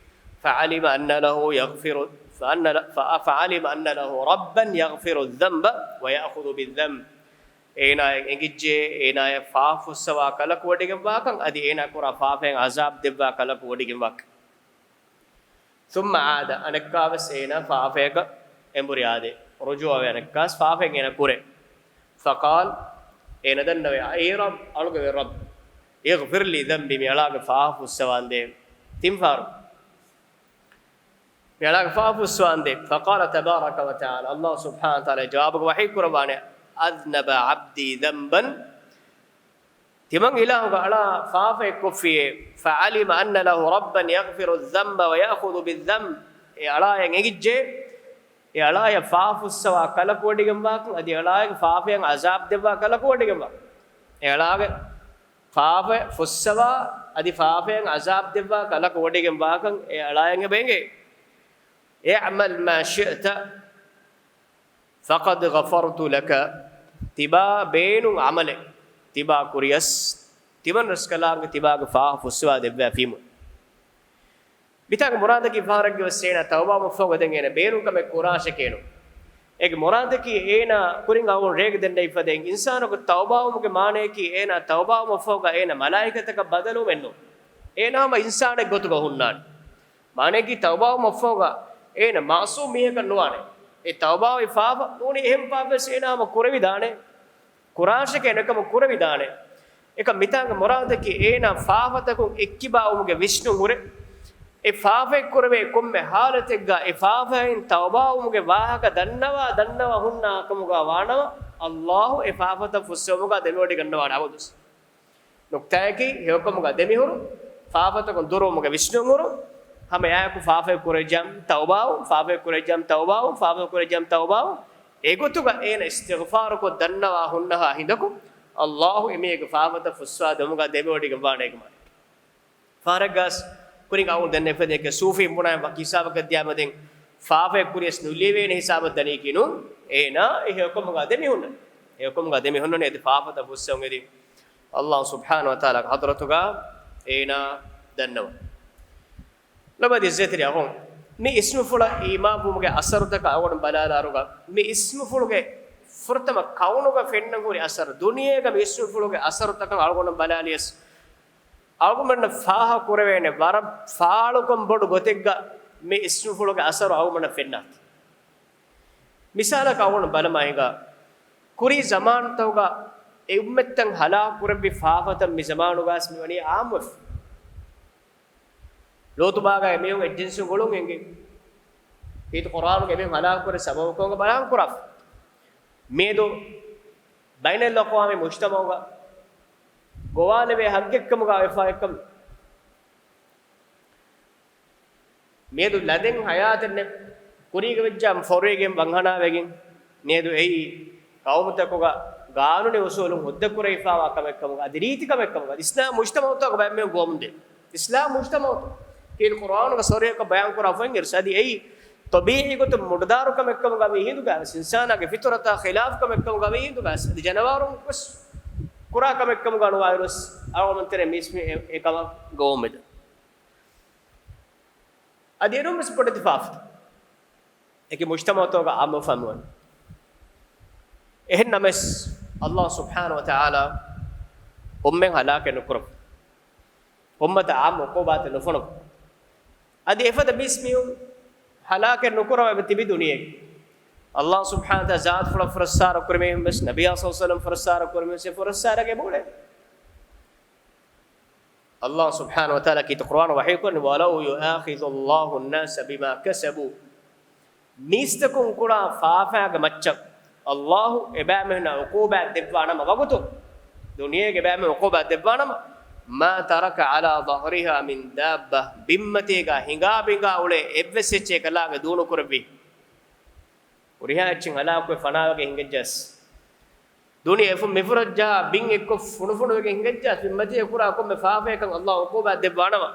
فعلم أن له يغفر، فأن، ف، فعلم أن له ربا يغفر الذنب ويأخذ بالذنب. އޭނާއަށް އެނގިއްޖެ، އޭނާއަށް ފާފަ ފުއްސަވާ ކަލަކު ވޮޑިގެންވާކަން، އަދި އޭނާ ކުރާ ފާފައިން އަޒާބް ދެއްވާ ކަލަކު ވޮޑިގެންވާކަން. ثم عاد، އަނެއްކާވެސް އޭނާ ފާފަޔަކަށް އެނބުރި އާދޭ. ރުޖޫޢަވެ އަނެއްކާވެސް ފާފައިން އޭނާ ކުރޭ. فقال، އޭނާ ދަންނަވޭ، أي رب، އަޅުގަނޑުގެ ރައްބް، اغفر لي ذنبي، މިއަޅާގެ ފާފަ ފުއްސަވާނދޭ. ތިން ފަހަރު. މިއަޅާގެ ފާފަ ފުއްސަވާނދޭ. فقال تبارك وتعالى، އައްލާހު ސުބްޙާނަހު ވަތަޢާލާ ޖަވާބުގަ ވަޙީ ކުރައްވާނެ، أذنب عبدي ذنبا، ތިމަން އިލާހުގެ އަޅާ ފާފައެއް ކޮށްފިއޭ، فعلم أن له ربا يغفر الذنب ويأخذ بالذنب، އެ އަޅާއަށް އެނގިއްޖެ، އެ އަޅާއަށް ފާފަ ފުއްސަވާ ކަލަކު ވޮޑިގެންވާކަން، އަދި އެ އަޅާގެ ފާފައިން އަޒާބް ދެއްވާ ކަލަކު ވޮޑިގެންވާ. އެ އަޅާގެ ފާފަ ފުއްސަވާ، އަދި ފާފައިން އަޒާބް ދެއްވާ ކަލަކު ވޮޑިގެންވާކަން އެ އަޅާއަށް އެބަ އެނގޭ. اعمل ما شئت فقد غفرت لك، ތިބާ ބޭނުން ޢަމަލެއް، ތިބާ ކުރިޔަސް، ތިމަން ރަސްކަލާނގެ ތިބާގެ ފާފަ ފުއްސަވާ ދެއްވާފީމު. މިތާގެ މުރާދަކީ ފަހަރެއްގެ ވެސް އޭނާ ތައުބާވުމަށްފަހުގަ ދެން އޭނާ ބޭނުން ކަމެއް ކުރާށެކޭ ނޫން. އޭގެ މުރާދަކީ އޭނާ ކުރިން އަޅުގަނޑު ރޭގަ ދެންނެވިފަދައިން އިންސާނަކު ތައުބާވުމުގެ މާނަޔަކީ އޭނާ ތައުބާވުމަށްފަހުގަ އޭނާ މަލާއިކަތަކަށް ބަދަލުވުމެއް ނޫން. އޭނާ ހަމަ އިންސާނެއް ގޮތުގަ ހުންނާނެ. މާނައަކީ ތައުބާވުމަށްފަހުގަ އޭނާ މަޢުޞޫމް މީހަކަށް ނުވާނެ. އެ ތައުބާވި ފާފަ ނޫނީ އެހެން ފާފަވެސް އޭނާ ހަމަ ކުރެވިދާނެ. ކުރާށެކޭ ނެކަމަ ކުރެވިދާނެ. އެކަމް މިތާނގެ މުރާދަކީ އޭނާ ފާފަތަކުން އެއްކިބާވުމުގެ ވިސްނުން ހުރެ، އެ ފާފައެއް ކުރެވޭ ކޮންމެ ހާލަތެއްގަ އެ ފާފައިން ތައުބާވުމުގެ ވާހަކަ ދަންނަވާ ދަންނަވާ ހުންނާ ކަމުގަ ވާނަމަ، އައްލާހު އެ ފާފަތައް ފުއްސެވުމުގަ ދެމިވޮޑިގަންނަވާނެ އަބަދުވެސް. ނުކްތާއަކީ، ހެޔޮކަމުގަ ދެމިހުރު، ފާފަތަކުން ދުރުވުމުގެ ވިސްނުން ހުރު، ހަމަ އެއާއެކު ފާފައެއް ކުރެއްޖާމަ ތައުބާވު، ފާފައެއް ކުރެއްޖާމަ ތައުބާވު، ފާފައެއް ކުރެއްޖާމަ ތައުބާވު. އެގޮތުގަ އޭނަ އިސްތިޣްފާރުކޮށް ދަންނަވާ ހުންނަހާ ހިނދަކު، އައްލާހު އެމީހެއްގެ ފާފަތައް ފުއްސާ ދެމުގަ ދެމިވޮޑިގަންވާނެ އޭގެ މާނަ. ފަހަރެއްގަސް ކުރިން އައުން ދެން އެފަދައެކެ ސޫފީ ބުނާ ވަކި ހިސާބަކަށް ދިޔާމަ ދެން ފާފައެއް ކުރިޔަސް ނުލިޔެވޭނެ ހިސާބަށް ދަނީކީ ނޫން. އޭނާ އެ ހެޔޮކަމުގަ ދެމިހުންނަ. ހެޔޮކަމުގަ ދެމިހުންނަނީ އަދި ފާފަތައް ފުއްސެވުން އެދި އައްލާހު ސުބްޙާނަހު ވަތަޢާލާގެ ޙަޟްރަތުގަ އޭނާ ދަންނަވަން. ލޮބުވެތި އިއްޒަތްތެރި އަޚުން، މި އިސްމުފުޅަށް އީމާންވުމުގެ އަސަރުތަކަށް އަޅުގަނޑު ބަލާލާއިރުގަ، މި އިސްމުފުޅުގެ ފުރަތަމަ ކައުނުގަ ފެންނަން ހުރި އަސަރު، ދުނިޔޭގަ މި އިސްމުފުޅުގެ އަސަރުތަކަށް އަޅުގަނޑު ބަލާލިޔަސް، އަޅުގަނޑަށް ފާހަގަކުރެވޭނެ ވަރަށް ފާޅުކަން ބޮޑު ގޮތެއްގަ މި އިސްމުފުޅުގެ އަސަރު އަޅުގަނޑަށް ފެންނާތި. މިސާލަކަށް އަޅުގަނޑު ބަލަމާ ހިނގާ، ކުރީ ޒަމާންތަކުގަ އެ އުއްމަތްތައް ހަލާކުކުރެއްވި ފާފަތައް މި ޒަމާނުގަސް މިވަނީ އާއްމުވެފަ. ލޫޠުބާގަ އެމީހުން އެއްޖިންސުން ގުޅުން އެނގި. ކީރިތި ޤުރްއާނުގަ އެމީހުން ހަލާކުކުރި ސަބަބު ކޮންގަ ބަޔާން ކުރާފަ. މިއަދު ބައިނަލްއަޤްވާމީ މުޖްތަމަޢުގަ ގޮވާލެވޭ ހައްގެއްކަމުގަ ވެފާ އެއްކަމެއް. މިއަދު ލަދެން ހަޔާތެއް ނެތް. ކުރީގަ ވެއްޖާމަ ފޮރުވިގެން ވަންހަނާވެގެން މިއަދު އެއީ ޤައުމުތަކުގަ ޤާނޫނީ އުސޫލުން ހުއްދަ ކުރެވިފާވާ ކަމެއްކަމުގަ އަދި ރީތި ކަމެއްކަމުގަ އަދި އިސްލާމް މުޖްތަމަޢުތަކުގަ ބައެއް މީހުން ގޮވަމުންދޭ. އިސްލާމް މުޖްތަމަޢުތައް ކީރިތި ޤުރްއާނުގަ ސޮރިއަކަށް ބަޔާންކުރާ ފޮތް އިރުސް އަދި އެއީ ޠަބީޢީ ގޮތުން މުޑުދާރު ކަމެއްކަމުގަ ވީ ހިނދުގަވެސް، އިންސާނާގެ ފިޠުރަތާ ޚިލާފު ކަމެއްކަމުގަ ވީ ހިނދުގަވެސް، އަދި ޖަނަވާރުން ވެސް ކުރާ ކަމެއްކަމުގަ ނުވާއިރުވެސް، އަޅުގަނޑުމެން ތެރޭ މީސްމީހުން އެ، އެކަމަށް ގޮވަމެދު. އަދި އެނޫންވެސް ބޮޑެތި ފާފަތައް އެކި މުޖްތަމަޢުތަކުގަ އާއްމުވެފަ މިވަނީ. އެހެން ނަމަވެސް، ﷲ ސުބްޙާނަހޫ ވަތަޢާލާ އުއްމަތް ހަލާކެއް ނުކުރައްވާ. އުއްމަތަށް އާއްމު ޢުޤޫބާތެއް ނުފޮނުވާ. އަދި އެފަދަ މީސްމީހުން ހަލާކެއް ނުކުރައްވާ ތިބި ދުނިޔޭގަ. ﷲ ސުބްޙާނަހޫ ވަތަޢާލާ ޒާތުފުޅަށް ފުރައްސާރަ ކުރި މީހުން ވެސް، ނަބިއްޔާ ޞައްލަﷲު ޢަލައިހި ވަސައްލަމަށް ފުރައްސާރަ ކުރި މީހުން ވެސް، އެ ފުރައްސާރަގެ މޫޅެއް. ﷲ ސުބްޙާނަހޫ ވަތަޢާލާ ކީރިތި ޤުރުއާނު ވަޙީކުރަނީ، "وَلَوْ يُؤَاخِذُ اللَّهُ النَّاسَ بِمَا كَسَبُوا." މީސްތަކުން ކުރާ ފާފައިގެ މައްޗަށް ﷲ އެބައިމީހުންނަށް ޢުޤޫބާތް ދެއްވާނަމަ ވަގުތު، ދުނިޔޭގެ އެބައިމީހުން ޢުޤޫބާތް ދެއްވާނަމަ، "مَا تَرَكَ عَلَى ظَهْرِهَا مِنْ دَابَّةٍ." ބިންމަތީގަ ހިނގާ ބިނގާ އުޅޭ އެއްވެސް އެއްޗެއް އެކަލާނގެ ދޫނުކުރެއްވީ. ހުރިހާ އެއްޗެއް ހަލާކުވެ ފަނާވެގެން ހިނގައްޖައަސް، ދުނިޔެ އެފުށް މިފުށަށް ޖަހާ ބިން އެއްކޮށް ފުނޑުފުނޑުވެގެން ހިނގައްޖައަސް، މި މަތީ ކުރާ ކޮންމެ ފާފައަކަށް ﷲ ޢުޤޫބާތް ދެއްވާނަމަ،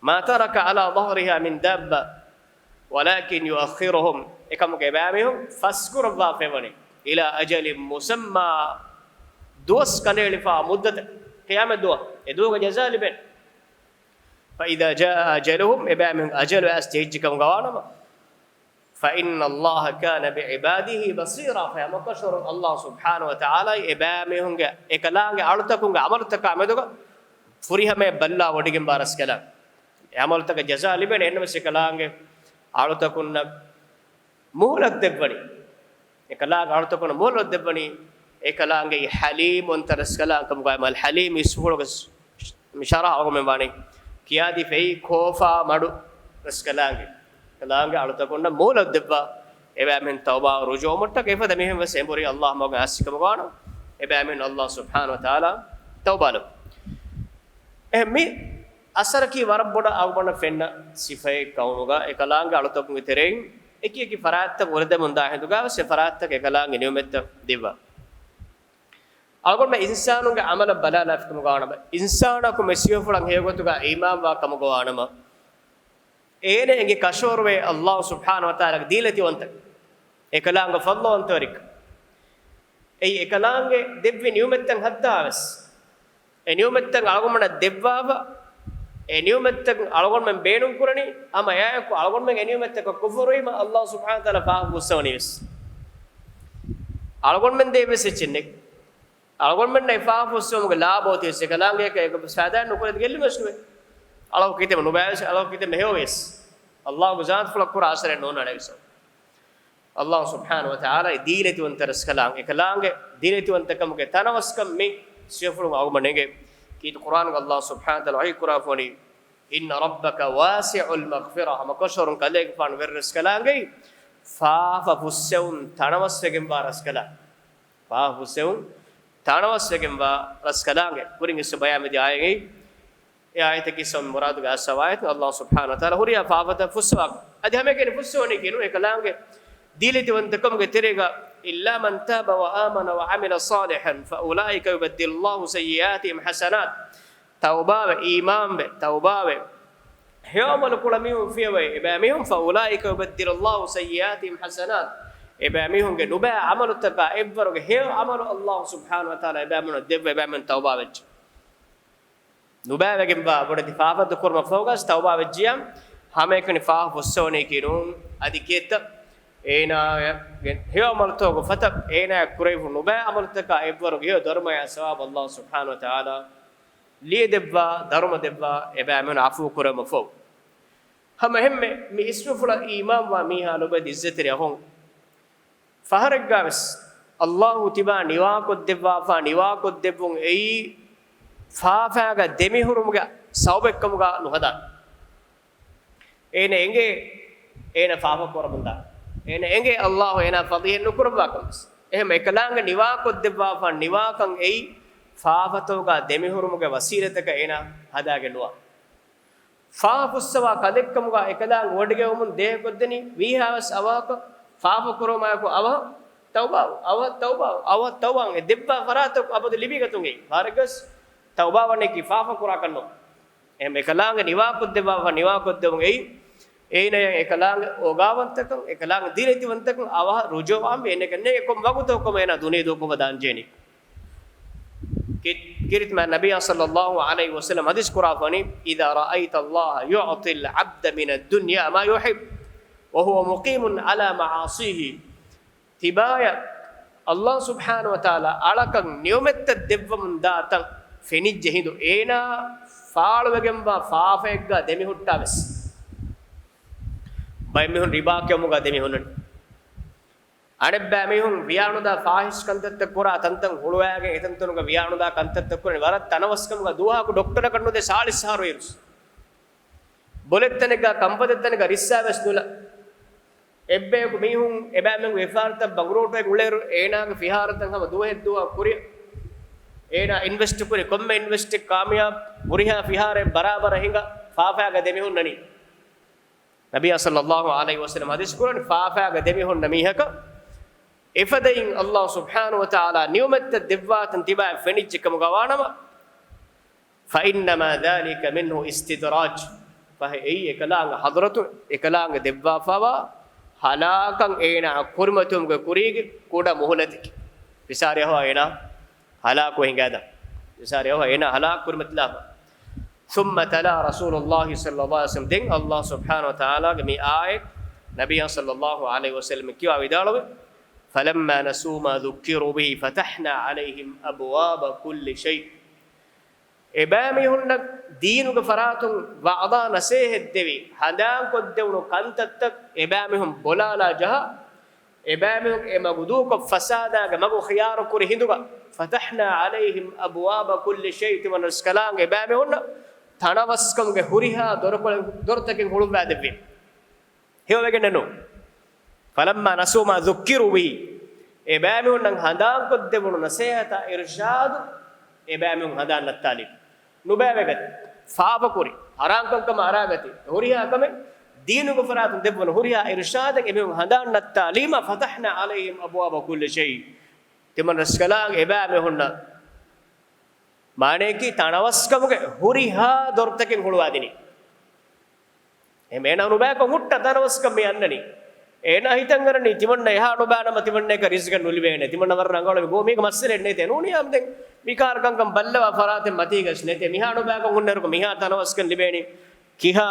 "مَا تَرَكَ عَلَى ظَهْرِهَا مِنْ دَابَّةٍ وَلَكِنْ يُؤَخِّرُهُمْ." އެކަމުގެ އެބައިމީހުން ފަސްކުރައްވާފައިވަނީ، "إِلَى أَجَلٍ مُسَمًّى." ދުވަސް ކަނޑައެޅިފަ މުއްދަތެއް، ޤިޔާމަތް ދުވަހު، އެ ދުވަހުގެ ޖަޒާ ލިބޭނެ. "فَإِذَا جَاءَ أَجَلُهُمْ." އެބައިމީހުން އަޖަލު އައިސް ޖެހިއްޖެ ކަމުގަ ވާނަމަ، "فَإِنَّ اللَّهَ كَانَ بِعِبَادِهِ بَصِيرًا." ފަހަމަކަށަވަރުން ﷲ ސުބްޙާނަހޫ ވަތަޢާލާ އެބައިމީހުންގެ އެކަލާނގެ އަޅުތަކުންގެ ޢަމަލުތަކާ މެދުގަ ފުރިހަމަޔަށް ބައްލަވަޑައިގެންވާ ރަސްކަލާނގެ އެ ޢަމަލުތަކަށް ޖަޒާ ލިބޭނެ. އެހެންނަމަވެސް އެކަލާނގެ އަޅުތަކުންނަށް މުހުލަތު ދެއްވަނީ. އެކަލާނގެ އަޅުތަކުންނަށް މުހުލަތު ދެއްވަނީ. އެކަލާނގެ ޙަލީމުވަންތަ ރަސްކަލާނގެ ކަމުގައި މާލެ ޙަލީމް އިސްވުޅުގެ މި ޝަރަޙަ އަޅުގަނޑުމެން ވާނީ ކިޔާދީފައި ކޯފާ މަޑު ރަސްކަލާނގެ. ކަލާނގެ އަޅުތަކުންނަށް މުހުލަތު ދެއްވާ. އެބައިމީހުން ތައުބާ ރުޖޫޢަވުމަށްޓަކައި އެފަދަ މީހުން ވެސް އެނބުރި ﷲ މަގުން އާސިކަމުގަ ވާނަމަ، އެބައިމީހުން ﷲ ސުބްޙާނަހޫ ވަތަޢާލާ ތައުބާލައްވަ. އެހެން މި އަސަރަކީ ވަރަށް ބޮޑަށް އަޅުގަނޑަށް ފެންނަ ސިފައެއް ކައުމުގަ އެކަލާނގެ އަޅުތަކުންގެ ތެރެއިން އެކި އެކި ފަރާތްތައް އުރެދެމުން ދާ ހިނދުގަ ވެސް އެ ފަރާތްތަކަށް އެކަލާނގެ ނިޢުމަތްތައް ދެއްވާ. އަޅުގަނޑުމެން އިންސާނުންގެ ޢަމަލަށް ބަލާލާފިކަމުގަ ވާނަމަ، އިންސާނަކު މި ސިފަފުޅަށް ހެޔޮގޮތުގަ އީމާންވާ ކަމުގަ ވާނަމަ، އޭނަ އެނގި ކަށަވަރުވޭ ﷲ ސުބްޙާނަހޫ ވަތަޢާލާގެ ދީލަތިވަންތަ އެކަލާނގެ ފަޟްލުވަންތަވެރިކަން. އެއީ އެކަލާނގެ ދެއްވި ނިޢުމަތްތައް ހައްދާވެސް، އެ ނިޢުމަތްތައް އަޅުގަނޑަށް ދެއްވާފަ، އެ ނިޢުމަތްތައް އަޅުގަނޑުމެން ބޭނުންކުރަނީ، ހަމަ އެއާއެކު އަޅުގަނޑުމެން އެ ނިޢުމަތްތަކަށް ކުފުރުވީމަ، ﷲ ސުބްޙާނަހޫ ވަތަޢާލާ ފާފަ ފުއްސަވަނީވެސް. އަޅުގަނޑުމެން ދޭ އެއްވެސް އެއްޗެއް ނެތް. އަޅުގަނޑުމެންނަށް އެ ފާފަ ފުއްސެވުމުގެ ލާބަ އޮތީވެސް އެކަލާނގެއަކަށް އެކަށް ފައިދާއެއް ނުކުރެވޭ ގެއްލުމެއް ނުވޭ. އަޅަހު ކިތަންމެ ނުބައިވެސް، އަޅަހު ކިތަންމެ ހެޔޮވެސް، ﷲގެ ޒާތުފުޅަށް ކުރާ އަސަރެއް ނޯންނާނެ ވެސް. ﷲ ސުބްޙާނަހޫ ވަތަޢާލާ ދީލަތިވަންތަ ރަސްކަލާނގެ، އެކަލާނގެ ދީލަތިވަންތަކަމުގެ ތަނަވަސްކަން މި ސިފަފުޅުން އަޅުގަނޑުމެން ނެގޭ. ކީރިތި ޤުރުއާނުގަ ﷲ ސުބްޙާނަހޫ ވަތަޢާލާ ވަޙީ ކުރައްވަނީ، "إِنَّ رَبَّكَ وَاسِعُ الْمَغْفِرَةِ." ހަމަކަށަވަރުން ކަލޭގެފާނު ވެރި ރަސްކަލާނގެ ފާފަ ފުއްސެވުން ތަނަވަސްވެގެންވާ ރަސްކަލާނގެ. ފާފަ ފުއްސެވުން ތަނަވަސްވެގެންވާ ރަސްކަލާނގެ. ކުރިން އިސް ބަޔާންވެދިޔަ އާޔަތް އެއީ. އެ އާޔަތަކީ އަސްލު މުރާދުގެ އަސްލު އާޔަތް ﷲ ސުބްޙާނަހޫ ވަތަޢާލާ ހުރިހާ ފާފަތައް ފުއްސަވާ. އަދި ހަމައެކަނި ފުއްސެވުނީކީ ނޫން އެކަލާނގެ ދީލަތިވަންތަކަމުގެ ތެރޭގަ، "إِلَّا مَنْ تَابَ وَآمَنَ وَعَمِلَ صَالِحًا فَأُولَٰئِكَ يُبَدِّلُ اللَّهُ سَيِّئَاتِهِمْ حَسَنَاتٍ." ތައުބާވެ، އީމާންވެ، ތައުބާވެ، ހެޔޮ ޢަމަލު ކުޅަ މީހުން ފިޔަވައި އެބައިމީހުން، "فَأُولَٰئِكَ يُبَدِّلُ اللَّهُ سَيِّئَاتِهِمْ حَسَنَاتٍ." އެބައިމީހުންގެ ނުބައި ޢަމަލުތަކާ އެއްވަރުގެ ހެޔޮ ޢަމަލު ﷲ ސުބްޙާނަހޫ ވަތަޢާލާ އެބައިމީހުންނަށް ދެއްވަ އެބައިމީހުން ތައުބާވެއްޖެ. ނުބައިވެގެންވާ ބޮޑެތި ފާފަތައް ކުރުމަށް ފަހުގަސް ތައުބާވެއްޖިޔާ، ހަމައެކަނި ފާފަ ފުއްސެވުނީކީ ނޫން އަދި ކިއެއްތަ؟ އޭނާގެ ހެޔޮ ޢަމަލުތަކުގެ ފަތަށް އޭނާ ކުރެވިފަ ނުބައި ޢަމަލުތަކާ އެއްވަރުގެ ހެޔޮ ދަރުމަޔާ ސަވާބު ﷲ ސުބްޙާނަހޫ ވަތަޢާލާ ލިޔެދެއްވާ، ދަރުމަ ދެއްވާ، އެބައިމީހުން ޢަފޫ ކުރެވުމަށްފަހު. ހަމަ އެހެންމެ މި އިސްވެފުޅަށް އީމާންވާ މީހާ ލޮބުވެތި އިއްޒަތްތެރި އަޚުން، ފަހަރެއްގަވެސް ﷲ ތިބާ ނިވާކޮށްދެއްވާފާ، ނިވާކޮށްދެއްވުން އެއީ ފާފައިގަ ދެމިހުރުމުގެ ސަބަބެއްކަމުގަ ނުހަދާނެ. އޭނަ އެނގޭ އޭނަ ފާފަ ކުރަމުންދާ. އޭނަ އެނގޭ ﷲ އޭނާ ފަޟީޙަތް ނުކުރައްވާކަން ވެސް. އެހެން އެކަލާނގެ ނިވާކޮށްދެއްވާފާ ނިވާކަން އެއީ ފާފަތަކުގަ ދެމިހުރުމުގެ ވަސީލަތަކަށް އޭނާ ހަދާގެން ނުވާ. ފާފަ ފުއްސަވާ ކަލެއްކަމުގަ އެކަލާނގެ ވޮޑިގެވުމުން ދޭހަކޮށްދެނީ ވީހާވެސް އަވަހަކަށް ފާފަ ކުރުމާއެކު އަވަހަށް ތައުބާވު، އަވަހަށް ތައުބާވު، އަވަހަށް ތައުބާވުން އެ ދެއްވާ ފަރާތަކު އަބަދު ލިބިގަތުން އެއީ. ފަހަރެއްގަސް ތައުބާވަނީކީ ފާފަ ކުރާކަށް ނޫން. އެހެން އެކަލާނގެ ނިވާކޮށްދެއްވާފަ ނިވާކޮށްދެވުން އެއީ އޭނަޔަށް އެކަލާނގެ އޯގާވަންތަކަން، އެކަލާނގެ ދީނީތިވަންތަކަން އަވަހަށް ރުޖޫޢަވާންވީ. އޭނައަކަށް ނޭނގެ ކޮން ވަގުތަކު ކޮމެ އޭނާ ދުނިޔެ ދޫކޮށްފަ ދާންޖެހެނީ. ކި-، ކީރިތި މާތް ނަބިއްޔާ ޞައްލައްލާހު ޢަލައިހި ވަސައްލަމަ ޙަދީޘް ކުރާފަނީ، إذا رأيت الله يعطي العبد من الدنيا ما يحب وهو مقيم على معاصيه. ތިބާޔަށް ﷲ ސުބްޙާނަހު ވަތަޢާލާ އަޅަކަށް ނިޢުމަތްތައް ދެއްވަމުން ދާތަން ފެނިއްޖެ ހިނދު، އޭނާ ފާޅުވެގެންވާ ފާފައެއްގާ ދެމިހުއްޓާވެސް. ބައެއް މީހުން ރިބާ ކެއުމުގާ ދެމިހުންނަނީ. އަނެއްބައި މީހުން ވިޔާނުދާ ފާޙިޝް ކަންތައްތައް ކުރާ ތަންތަން ހުޅުވާގެން އެތަންތަނުގަ ވިޔާނުދާ ކަންތައްތައް ކުރަނީ ވަރަށް ތަނަވަސްކަމުގަ ދުވަހަކު ޑޮކްޓަރަކަށް ނުދޭ ސާޅީސް އަހަރު އިރުސް. ބޮލެއްތަނެއްގަ ކަންފަދަތަނެއްގަ ރިއްސާވެސް ނުލާ. އެއްބަޔަކު މީހުން އެބައިމީހުންގެ ފިހާރަތައް ބަނގުރޫޓުވެގެން އުޅޭއިރު، އޭނާގެ ފިހާރަތައް ހަމަ ދުވަހެއްދުވަހަށް ކުރިއަށް އޭނާ އިންވެސްޓް ކުރި ކޮންމެ އިންވެސްޓެއް ކާމިޔާބު، ހުރިހާ ފިހާރައެއް ބަރާބަރަށް ހިނގާ ފާފައިގަ ދެމިހުންނަނީ. ނަބިއްޔާ ޞައްލައްލާހު ޢަލައިހި ވަސައްލަމަ ޙަދީޘް ކުރަނީ، ފާފައިގަ ދެމިހުންނަ މީހަކަށް އެފަދައިން ﷲ ސުބްޙާނަހު ވަތަޢާލާ ނިޢުމަތްތައް ދެއްވާތަން ތިބާއަށް ފެނިއްޖެ ކަމުގަ ވާނަމަ، فإنما ذلك منه استدراج. ފަހެ އެއީ އެކަލާނގެ ޙަޟްރަތު، އެކަލާނގެ ދެއްވާފަވާ ހަލާކަށް އޭނާ ކުރިމަތިވުމުގެ ކުރީގެ ކުޑަ މުހުލަތެކޭ. ފިސާރި އަހުވާ އޭނާ ހަލާކު ހިނގާދާ. ފިސާރި އަހުވާ އޭނާ ހަލާކު ކުރިމަތިލާފަ. ثم تلا رسول الله صلى الله عليه وسلم. ދެން ﷲ ސުބްޙާނަހު ވަތަޢާލާގެ މި އާޔަތް ނަބިއްޔާ ޞައްލައްލާހު ޢަލައިހި ވަސައްލަމަ ކިޔަވާ ވިދާޅުވި، فلما نسوا ما ذكروا به فتحنا عليهم أبواب كل شيء. އެބައިމީހުންނަށް ދީނުގެ ފަރާތުން ވަޢުޡާ ނަޞޭޙަތް ދެވި، ހަނދާންކޮށްދެވުނު ކަންތައްތައް އެބައިމީހުން ބޮލާލާ ޖަހާ، އެބައިމީހުން އެ މަގު ދޫކޮށް، ފަސާދާގެ މަގު ޚިޔާރު ކުރި ހިނދުގަ، فتحنا عليهم أبواب كل شيء، ތިމަން ރަސްކަލާނގެ އެބައިމީހުންނަށް ތަނަވަސްކަމުގެ ހުރިހާ ދޮރުކޮޅެއް، ދޮރުތަކެއް ހުޅުއްވާދެއްވި. ހެޔޮވެގެންނެއް ނޫން. فلما نسوا ما ذكروا به. އެބައިމީހުންނަށް ހަނދާންކޮށްދެވުނު ނަސޭހަތާ އިރުޝާދު އެބައިމީހުން ހަނދާން ނައްތާލީ. ނުބައިވެގަތި، ފާފަކުރި، ހަރާންކަންކަމަށް އަރާގަތި، ހުރިހާ ކަމެއް ދީނުގެ ފަރާތުން ދެއްވުނު ހުރިހާ އިރުޝާދެއް އެމީހުން ހަނދާން ނައްތާލީމަ، فتحنا عليهم أبواب كل شيء. ތިމަން ރަސްކަލާނގެ އެބައިމީހުންނަށް މާނަޔަކީ ތަނަވަސްކަމުގެ ހުރިހާ ދޮރުތަކެއް ހުޅުވާދިނީ. އެހެން އޭނާ ނުބައިކޮށް ހުއްޓަ ތަނަވަސްކަން މި އަންނަނީ. އޭނާ ހިތަށް އަރަނީ ތިމަންނަ އެހާ ނުބައި ނަމަ ތިމަންނައަކަށް ރިޒްގަ ނުލިބޭނެ. ތިމަންނަ ވަރަށް ރަނގަޅު ގޯ މީގަ މައްސަލައެއް ނެތޭ. ނޫނީ އާމް ދެން މިކާރަކަންކަން ބައްލަވާ ފަރާތެއް މަތީގަސް ނެތޭ. މިހާ ނުބައިކޮށް ހުންނައިރުކަ މިހާ ތަނަވަސްކަން ލިބޭނީ. ކިހާ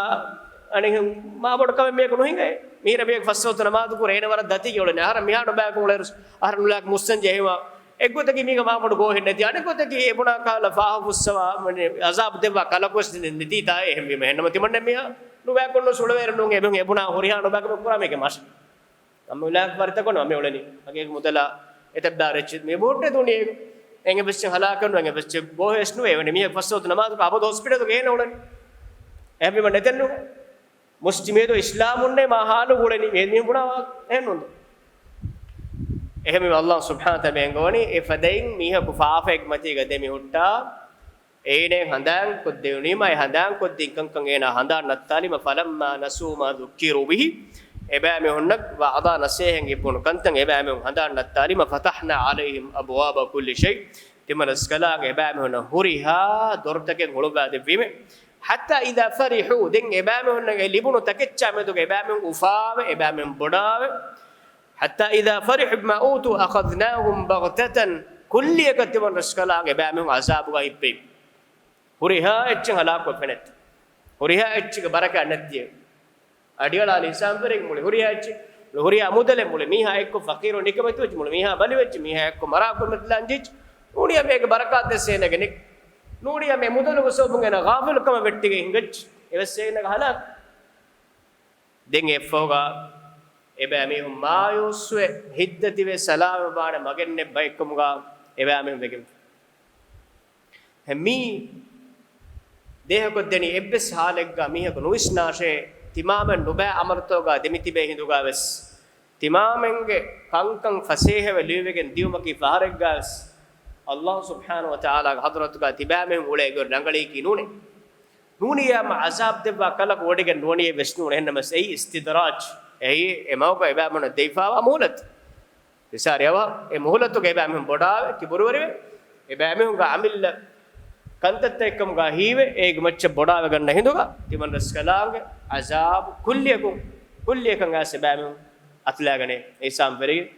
އަނެއް މާބޮޑު ކަމެއް މީހަކު ނުހިނގޭ. މީރަ މީހަކު ފަސްވަގުތު ނަމާދު ކުރޭ އޭނަ ވަރަށް ދަތީގަ އުޅެނީ. އަހަރެން މިހާ ނުބައިކޮށް އުޅޭއިރު އަހަރެން ނުލާކި މުއްސަން ޖެހިވާ. އެއްގޮތަކީ މީގަ މާބޮޑު ގޯހެއް ނެތި. އަނެއްގޮތަކީ އެ ބުނާ ކަހަލަ ފާހަ ފުއްސަވާ، މަނި، އަޒާބު ދެއްވާ ކަލަކުވެސް ނެ-، ނެތީތާ އެހެންވީމަ. އެހެންނަމަ ތިމަންނަ މީހާ ނުބައިކޮށް ނުސް އުޅޭއިރު ނޫން އެމީހުން ހުރިހާ ނުބައިކަމެއް ކުރާ މީގެ މަށަށް. އަމިއުލާ ފަރިތަކުން އަމިއުޅެނީ. އަގޭގެ މުދަލާ އެތައް ޑާރެއްޗި މި ބޯޓެ ދުނިޔޭ. އެނގެ ބެއްޗެއް ހަލާކެއް ނުވޭ، އެނގެ ބެއްޗެއް ބޯހޭސް ނުވޭ. އެވަނީ މީހަކު ފަސްވަގުތު ނަމާދުކޮށް އަބަދު ހޮސްޕިޓަލުގަ އޭނަ އުޅެނީ. އެހެންވީމަ ނެތެއްނު. މުސްލިމޭދޯ އިސްލާމުންނޭ މާ ހާލު ގުޅެނީ މި-، މީހުން ބުނާ ވާ އެހެންނުން. އެހެންވީމަ ﷲ ސުބްޙާނަހު ވަތަޢާލާ އެނގުވަނީ އެފަދައިން މީހަކު ފާފައެއްގެ މަތީގަ ދެމިހުއްޓާ، އޭނައަށް ހަނދާންކޮށްދެވުނީމަ އެ ހަނދާންކޮށްދިން ކަންކަން އޭނާ ހަނދާން ނައްތާލީމަ، فلما نسوا ما ذكروا به، އެބައިމީހުންނަށް ވަޢުޡާ ނަސޭހަތް އިއްވުނު ކަންތައް އެބައިމީހުން ހަނދާން ނައްތާލީމަ، فتحنا عليهم أبواب كل شيء، ތިމަން ރަސްކަލާނގެ އެބައިމީހުންނަށް ހުރިހާ ދޮރުތަކެއް ހުޅުއްވާ ދެއްވީމެ. حتى إذا فرحوا، ދެން އެބައިމީހުންނަށް އެ ލިބުނު ތަކެއްޗާ މެދުގަ އެބައިމީހުން އުފާވެ، އެބައިމީހުން ބޮޑާވެ. حتى إذا فرحوا بما أوتوا أخذناهم بغتة، ކުއްލިއަކަށް ތިމަން ރަސްކަލާނގެ އެބައިމީހުން އަޒާބުގަ ހިއްޕެވި. ހުރިހާ އެއްޗެއް ހަލާކުވެފަ ނެތި. ހުރިހާ އެއްޗެއްގެ ބަރަކާތް ނެތިއެވެ. އަޑިއަޅާ އިންސާންވެރިން މުޅި ހުރިހާ އެއްޗެއް، ހުރިހާ މުދަލެއް މުޅި މީހާ އެއްކޮށް ފަޤީރު ނިކަމެތިވެއްޖެ، މުޅި މީހާ ބަލިވެއްޖެ، މީހާ އެއްކޮށް މަރާ ކުރިމަތިލާން ޖެއްޖެ. ނޫނީ އަމޭގެ ބަރަކާތް ދެއްސޭނެގެ ނެތް. ނޫނީ އަމޭ މުދަލުގެ ސަބަބުން އޭނާ ޣާފިލުކަމަށް ވެއްޓިގެން ހިނގައްޖެ. އެވެސް އޭނާގެ ހަލާކު. ދެން އެއަށްފަހުގަ އެބައިމީހުން މާޔޫސްވެ، ހިތްދަތިވެ، ސަލާމަތްވާނެ މަގެއް ނެތް ބައެއްކަމުގަ އެބައިމީހުން ވެގެންފި. އެ މީ ދޭހަކޮށްދެނީ އެއްވެސް ހާލެއްގަ މީހަކު ނުވިސްނާށޭ، ތިމާމެން ނުބައި އަމަރުތަކުގަ ދެމިތިބޭ ހިނދުގަވެސް، ތިމާމެންގެ ކަންކަން ފަސޭހަވެ ލިޔުވެގެން ދިޔުމަކީ ފަހަރެއްގަވެސް، ﷲ ސުބްޙާނަހު ވަތަޢާލާގެ ޙަޟްރަތުގަ ތިބާމެން އުޅޭ ގޮތް ރަނގަޅީކީ ނޫނޭ. ނޫނީ އަމަ ޢަޒާބް ދެއްވާ ކަލަކު ވޮޑިގެން ނުވަނީ އެއްވެސް ނޫން. އެހެންނަމަސް އެއީ އިސްތިދްރާޖް. އެއީ އެ މަގުގަ އެބައިމީހުންނަށް ދެވިފާވާ މުހުލަތު. ފިސާރި އަވަހަށް އެ މުހުލަތުގަ އެބައިމީހުން ބޮޑާވެ، ކިބުރުވެރިވެ، އެބައިމީހުންގެ އަމިއްލަ ކަންތައްތައް އެއްކަމުގަ ހީވެ، އޭގެ މައްޗަށް ބޮޑާވެގަންނަ ހިނދުގަ ތިމަންރަސްކަލާނގެ ޢަޒާބު ކުއްލިއަކުން، ކުއްލިއަކަށް އައިސް އެބައިމީހުން އަތުލާގަނޭ. އިސާމް ވެރިގެން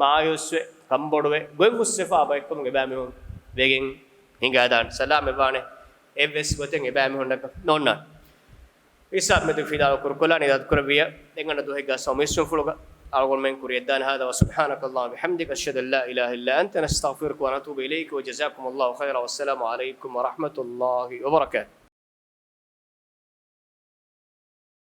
މާޔޫސްވެ، ކަންބޮޑުވެ، ގޮތް ހުސްވެފާ ބައެއްކަމުގަ އެބައިމީހުން ވެގެން ހިނގާދާނެ. ސަލާމަތްވާނެ އެއްވެސް ގޮތެއް އެބައިމީހުންނަކަށް ނޯންނާނެ. އިސާމް މެދު ފިލާވަ ކުރުކޮލާނީ ދަތުކުރެއްވިޔާ، ދެން އަންނަ ދުވަހެއްގަ ހަމަ އިސްވެފުޅުގަ އަޅުގަނޑުމެން ކުރިޔަށްދާނެ. هذا وسبحانك اللهم وبحمدك، أشهد أن لا إله إلا أنت، نستغفرك ونتوب إليك، وجزاكم الله خيرا، والسلام عليكم ورحمة الله وبركاته.